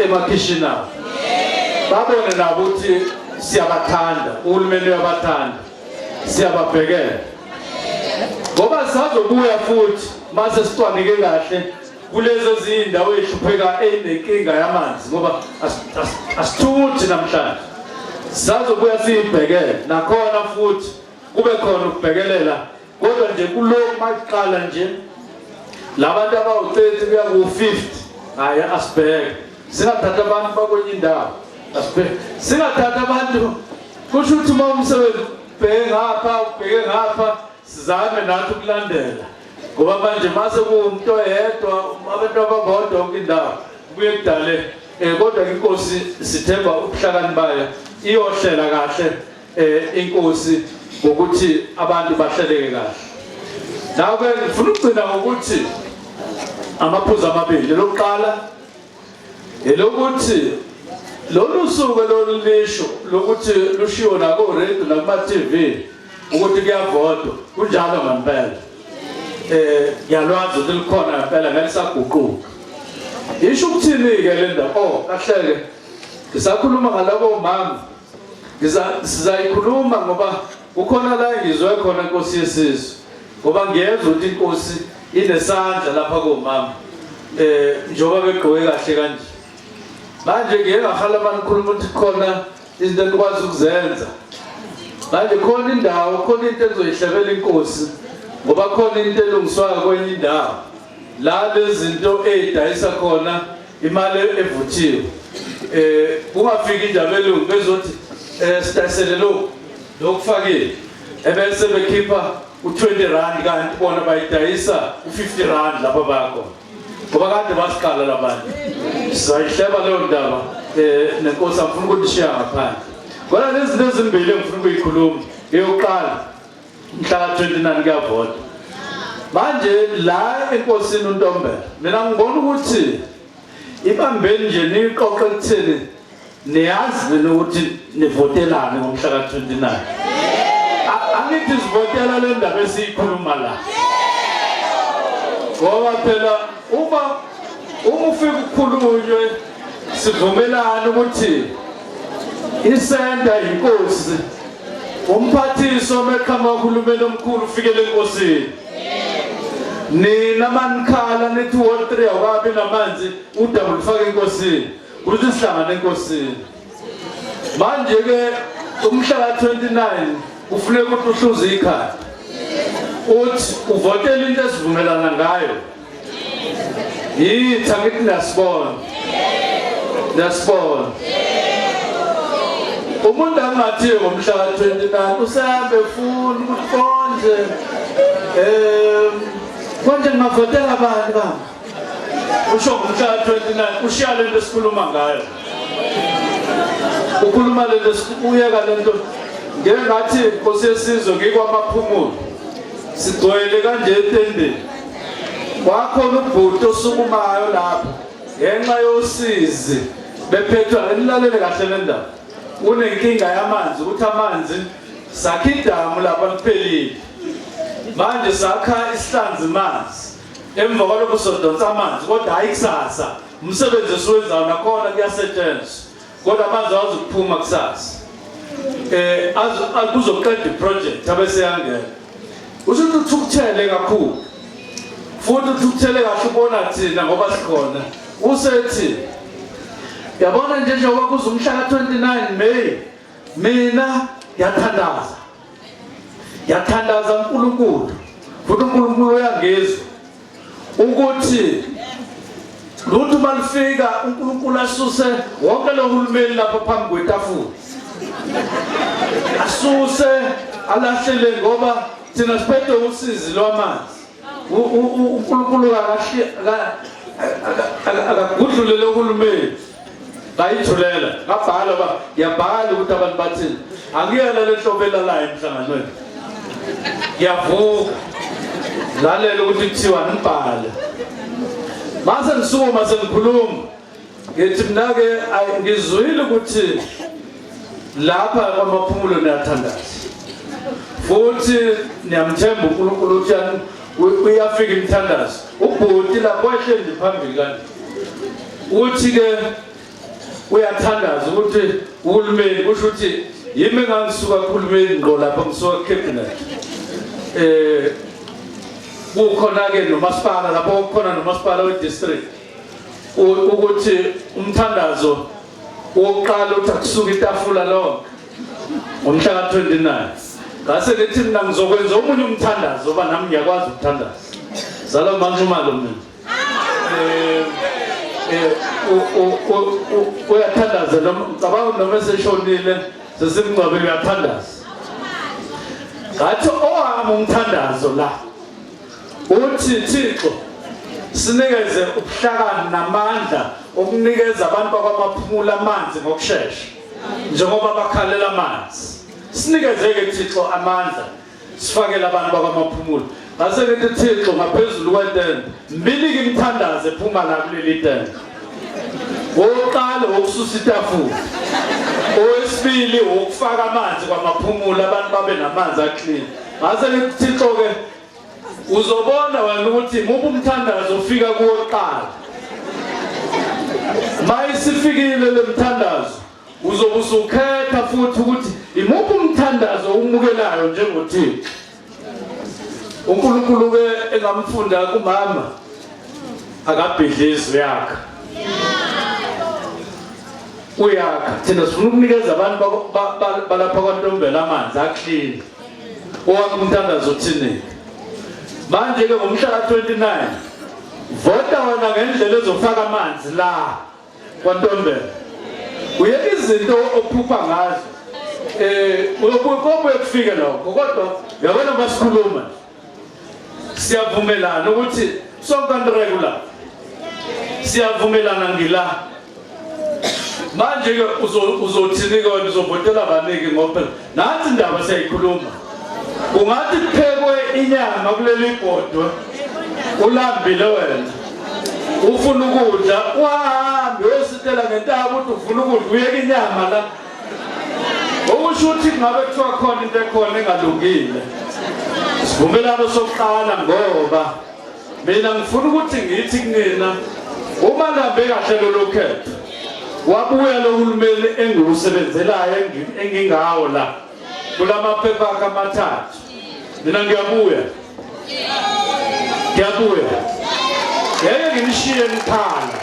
emakhishini abo, babone nabo ukuthi siyabathanda, uhulumeni uyabathanda, siyababhekela, ngoba sisazobuya futhi mase sicwanike kahle kulezi ezinye indawo ey'hlupheka ey'nenkinga yamanzi, ngoba asithuthi namhlanje, sisazobuya siyibhekele nakhona futhi kube khona ukubhekelela. Kodwa nje kulokhu makuqala nje labantu abawu-30 kuya ku-50, hhayi, asibheke, singathatha abantu bakwenye indawo, asibheke, singathatha abantu. Kusho ukuthi uma umsebenzi ubheke ngapha, ubheke ngapha, sizame nathi ukulandela, ngoba manje mase kuwumuntu oyedwa, abantu ababodwa yonke indawo, kubuye kudale kodwa inkosi sithemba ubuhlakani bayo, iyohlela kahle inkosi ngokuthi abantu bahleleke kahle. Nawe ngifuna ukugcina ngokuthi amaphuzu amabili. Lokuqala elokuthi lolu suku lolu lisho lokuthi lushiwo nako radio nakuma TV ukuthi kuyavotwa, kunjalo ngempela. Eh ngiyalwazi ukuthi likhona ngempela ngeke lisaguquka. Isho ukuthini-ke le ndaba? Oh, kahle-ke. Ngisakhuluma ngalabo mama. Ngiza sizayikhuluma ngoba kukhona la engizwe khona Nkosi yesizwe. Ngoba ngiyezwa ukuthi inkosi inesandla lapha komama. Eh njengoba begqoke kahle kanje. Manje ngiye ngahala manikhuluma ukuthi khona izinto enikwazi ukuzenza. Manje khona indawo, khona into engizoyihlebela inkosi ngoba khona into elungiswayo kwenye indawo. La lezinto ezidayisa khona imali evuthiwe. Eh kungafiki nje abelungu bezothi eh sidayisele lokhu lokufakile. Ebese bekhipha u20 rand kanti bona bayidayisa u50 rand lapha bayakhona. Ngoba kade basiqala labantu. Sizayihleba leyo ndaba eh nenkosi angifuni ukunishiya ngaphandle. Kodwa lezi zinto ezimbili engifuna ukuyikhuluma. Eyokuqala mhla ka-29 kuyavota. Manje la enkosini uNtombela mina ngibona ukuthi ibambeni nje niqoqe ekutheni niyazi nina ukuthi nivotelani ngomhla ka-29. Angithi sivotela le ndaba esiyikhuluma la. Ngoba phela uma uma ufika ukhulunywe sivumelane ukuthi isenta inkosi umphathiswa meqhamuka uhulumeni omkhulu ufikele enkosini nina manikhala nithi ward 3 awukabi namanzi udaba lufake enkosini ukuthi sihlangane enkosini manje ke umhla ka-29 kufuneka ukuthi uhluze ikhanda uthi uvotela into esivumelana ngayo yithi angithi niyasibona niyasibona umuntu angathi ngomhla ka-29 usehambe efuna ukuthi konje um konje ngingavotela bani baba usho ngomhla ka-29 ushiya le nto esikhuluma ngayo ukhuluma le nto uyeka le nto ngeke ngathi nkosi yesizwe ngikwamaphumulo Sigcwele kanje etendeni. Kwakhona ubhuti osukumayo lapho ngenxa yosizi bephethwa enilalele kahle le ndaba. Unenkinga yamanzi ukuthi amanzi sakha idamu lapha liphelile. Manje sakha isihlanzi manzi. Emva kwalokho sodonsa amanzi kodwa hayi kusasa. Umsebenzi esiwenzayo nakhona kuyasetshenziswa. Kodwa amanzi awazukuphuma kusasa. Eh kuzoqeda iproject abese yangena. Usho ukuthi uthukuthele kakhulu. Futhi uthukuthele kahle ubona thina ngoba sikhona. Usethi yabona nje njengoba kuze umhla ka-29 May mina ngiyathandaza. Ngiyathandaza uNkulunkulu. Futhi uNkulunkulu uyangizwa ukuthi lutho uma lufika uNkulunkulu asuse wonke lo hulumeni lapha phambi kwetafula asuse alahlele ngoba thina siphethwe usizi lwamanzi uNkulunkulu akagudlulele uhulumeni ngayithulela ngabhala ba ngiyabhala ukuthi abantu bathini angiyena le nhlobo elalayo emhlanganweni ngiyavuka lalela ukuthi kuthiwa ngibhale mase ngisukuma sengikhuluma ngithi mina-ke ngizwile ukuthi lapha kwamaphumulo niyathandaza futhi niyamthemba uNkulunkulu ukuthi uyafika imithandazo ubhuti lapho ehleli phambili kanje uthi ke uyathandaza ukuthi uhulumeni kusho ukuthi yimi engangisuka kuhulumeni ngqo lapha ngisuka cabinet eh kukhona ke nomasipala lapho kukhona nomasipala we-district ukuthi umthandazo wokuqala uthi akusuka itafula lonke ngomhla ka-29 ngase ngithi mina ngizokwenza omunye umthandazo oba nami ngiyakwazi ukuthandaza zala manxumalo mina eh, eh, uyathandaza noma ngicabanga noma eseshonile sesimngcwabile uyathandaza ngathi owami umthandazo la uthi Thixo sinikeze ubuhlakani namandla okunikeza abantu bakwamaphumulo amanzi ngokushesha njengoba bakhalela amanzi sinikeze-ke Thixo amandla sifakele abantu bakwamaphumulo ngase ngithi Thixo ngaphezulu kwentende mbilike imithandazo ephuma la kuleli tende wokuqala wokususa itafula owesibili wokufaka amanzi kwamaphumulo abantu babe namanzi aclean ngase ngithi Thixo ke Uzobona wena ukuthi muphi umthandazo ufika kuwo kuqala. Mayisifikile le mthandazo uzobe usukhetha futhi ukuthi imuphi umthandazo umukelayo njengoThixo. uNkulunkulu ke engamfunda kumama akabhidlizi uyakha uyakha thina sifuna ukunikeza abantu balapha kwaNtombela amanzi aclean owakho umthandazo uthini manje ke ngomhla ka-29 vota wena ngendlela ezofaka amanzi la kwaNtombela uyeke izinto ophupha ngazo eh uyobuye kufike lokho kodwa uyabona masikhuluma siyavumelana ukuthi sonke regular siyavumelana ngila manje ke uzothini ke wena uzovotela baniki ngoba nathi indaba siyayikhuluma ungathi kuphekwe inyama kuleli bhodwe ulambile wena ufuna ukudla uhambe uyositela ngentaba ukuthi ufuna ukudla uyeke inyama la okusho ukuthi kungabe kuthiwa khona into ekhona engalungile sivumelano sokuqala ngoba mina ngifuna ukuthi ngithi kunina uma ngihambe kahle lolu khetho wabuya lo hulumeni engiwusebenzelayo engingawo la kulamaphepha akhe amathathu mina ngiyabuya ngiyabuya ngeke nginishiye nikhala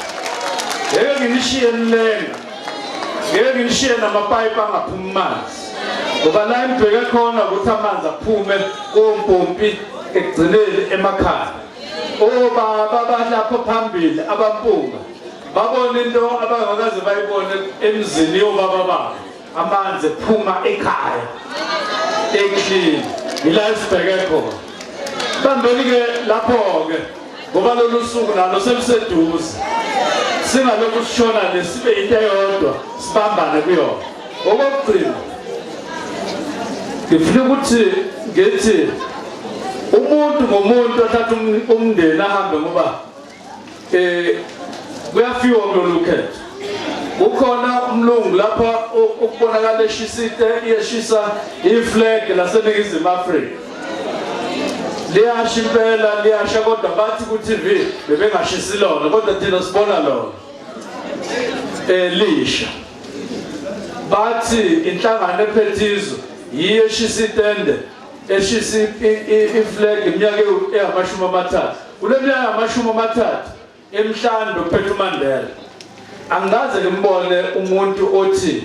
ngeke nginishiye nilenga ngeke nginishiye namapayipi angaphumi amanzi ngoba la engibheke khona ukuthi amanzi aphume kompompi ekugcineni emakhaya obaba balapho phambili abampunga babona into abangakaze bayibone emzini yobaba babo amanzi ephuma ekhaya eklini ila esibheke khona bambeni-ke lapho-ke ngoba lolu suku nalo seluseduze singalokhu sishona le sibe into eyodwa sibambane kuyona okokugcina ngifuna ukuthi ngithi umuntu ngomuntu athatha um-, umndeni ahambe ngoba eh kuyafiwa kulolu khetho kukhona umlungu lapha ukubonakala eshisa ite iyeshisa iflag laseNingizimu Afrika liyasha impela liyasha kodwa bathi ku-TV bebengashisi lona kodwa thina sibona lona elisha bathi inhlangano ephethe izwe yiyo eshisa itende eshisa iflag iminyaka engamashumi amathathu kule minyaka engamashumi amathathu emihlanu bekuphethe uMandela angikaze ngimbone umuntu othi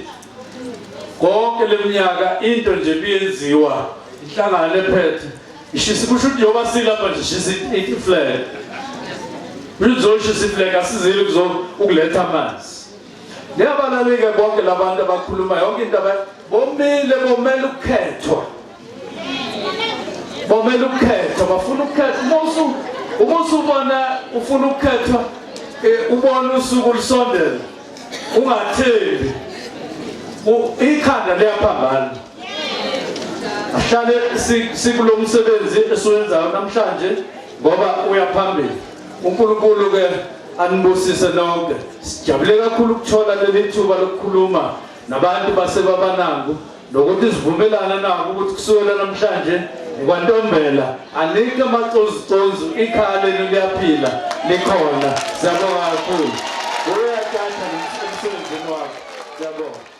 konke leminyaka into nje biyenziwa inhlangano ephethe ishisa kusho ukuthi njengoba silapha nje shisa iflag uzoshisa iflag asizile kuzo ukuletha amanzi niyabalalike bonke labantu abakhuluma yonke into bomile bomele ukukhethwa bomele ukukhethwa bafuna ukukhethwa uma uma usubona ufuna ukukhethwa eh, ubona usuku lusondela ungathembi ikhanda liyaphambana ahlale sikulo msebenzi esiwenzayo namhlanje ngoba uya phambili uNkulunkulu ke anibusise nonke sijabule kakhulu ukuthola leli thuba lokukhuluma nabantu basebabanangu nokuthi sivumelane nabo ukuthi kusukela namhlanje ngikwantombela anikho amacozucozu ikhaya lenu liyaphila likhona siyabonga kakhulu uyathatha nomsebenzini wakho siyabonga.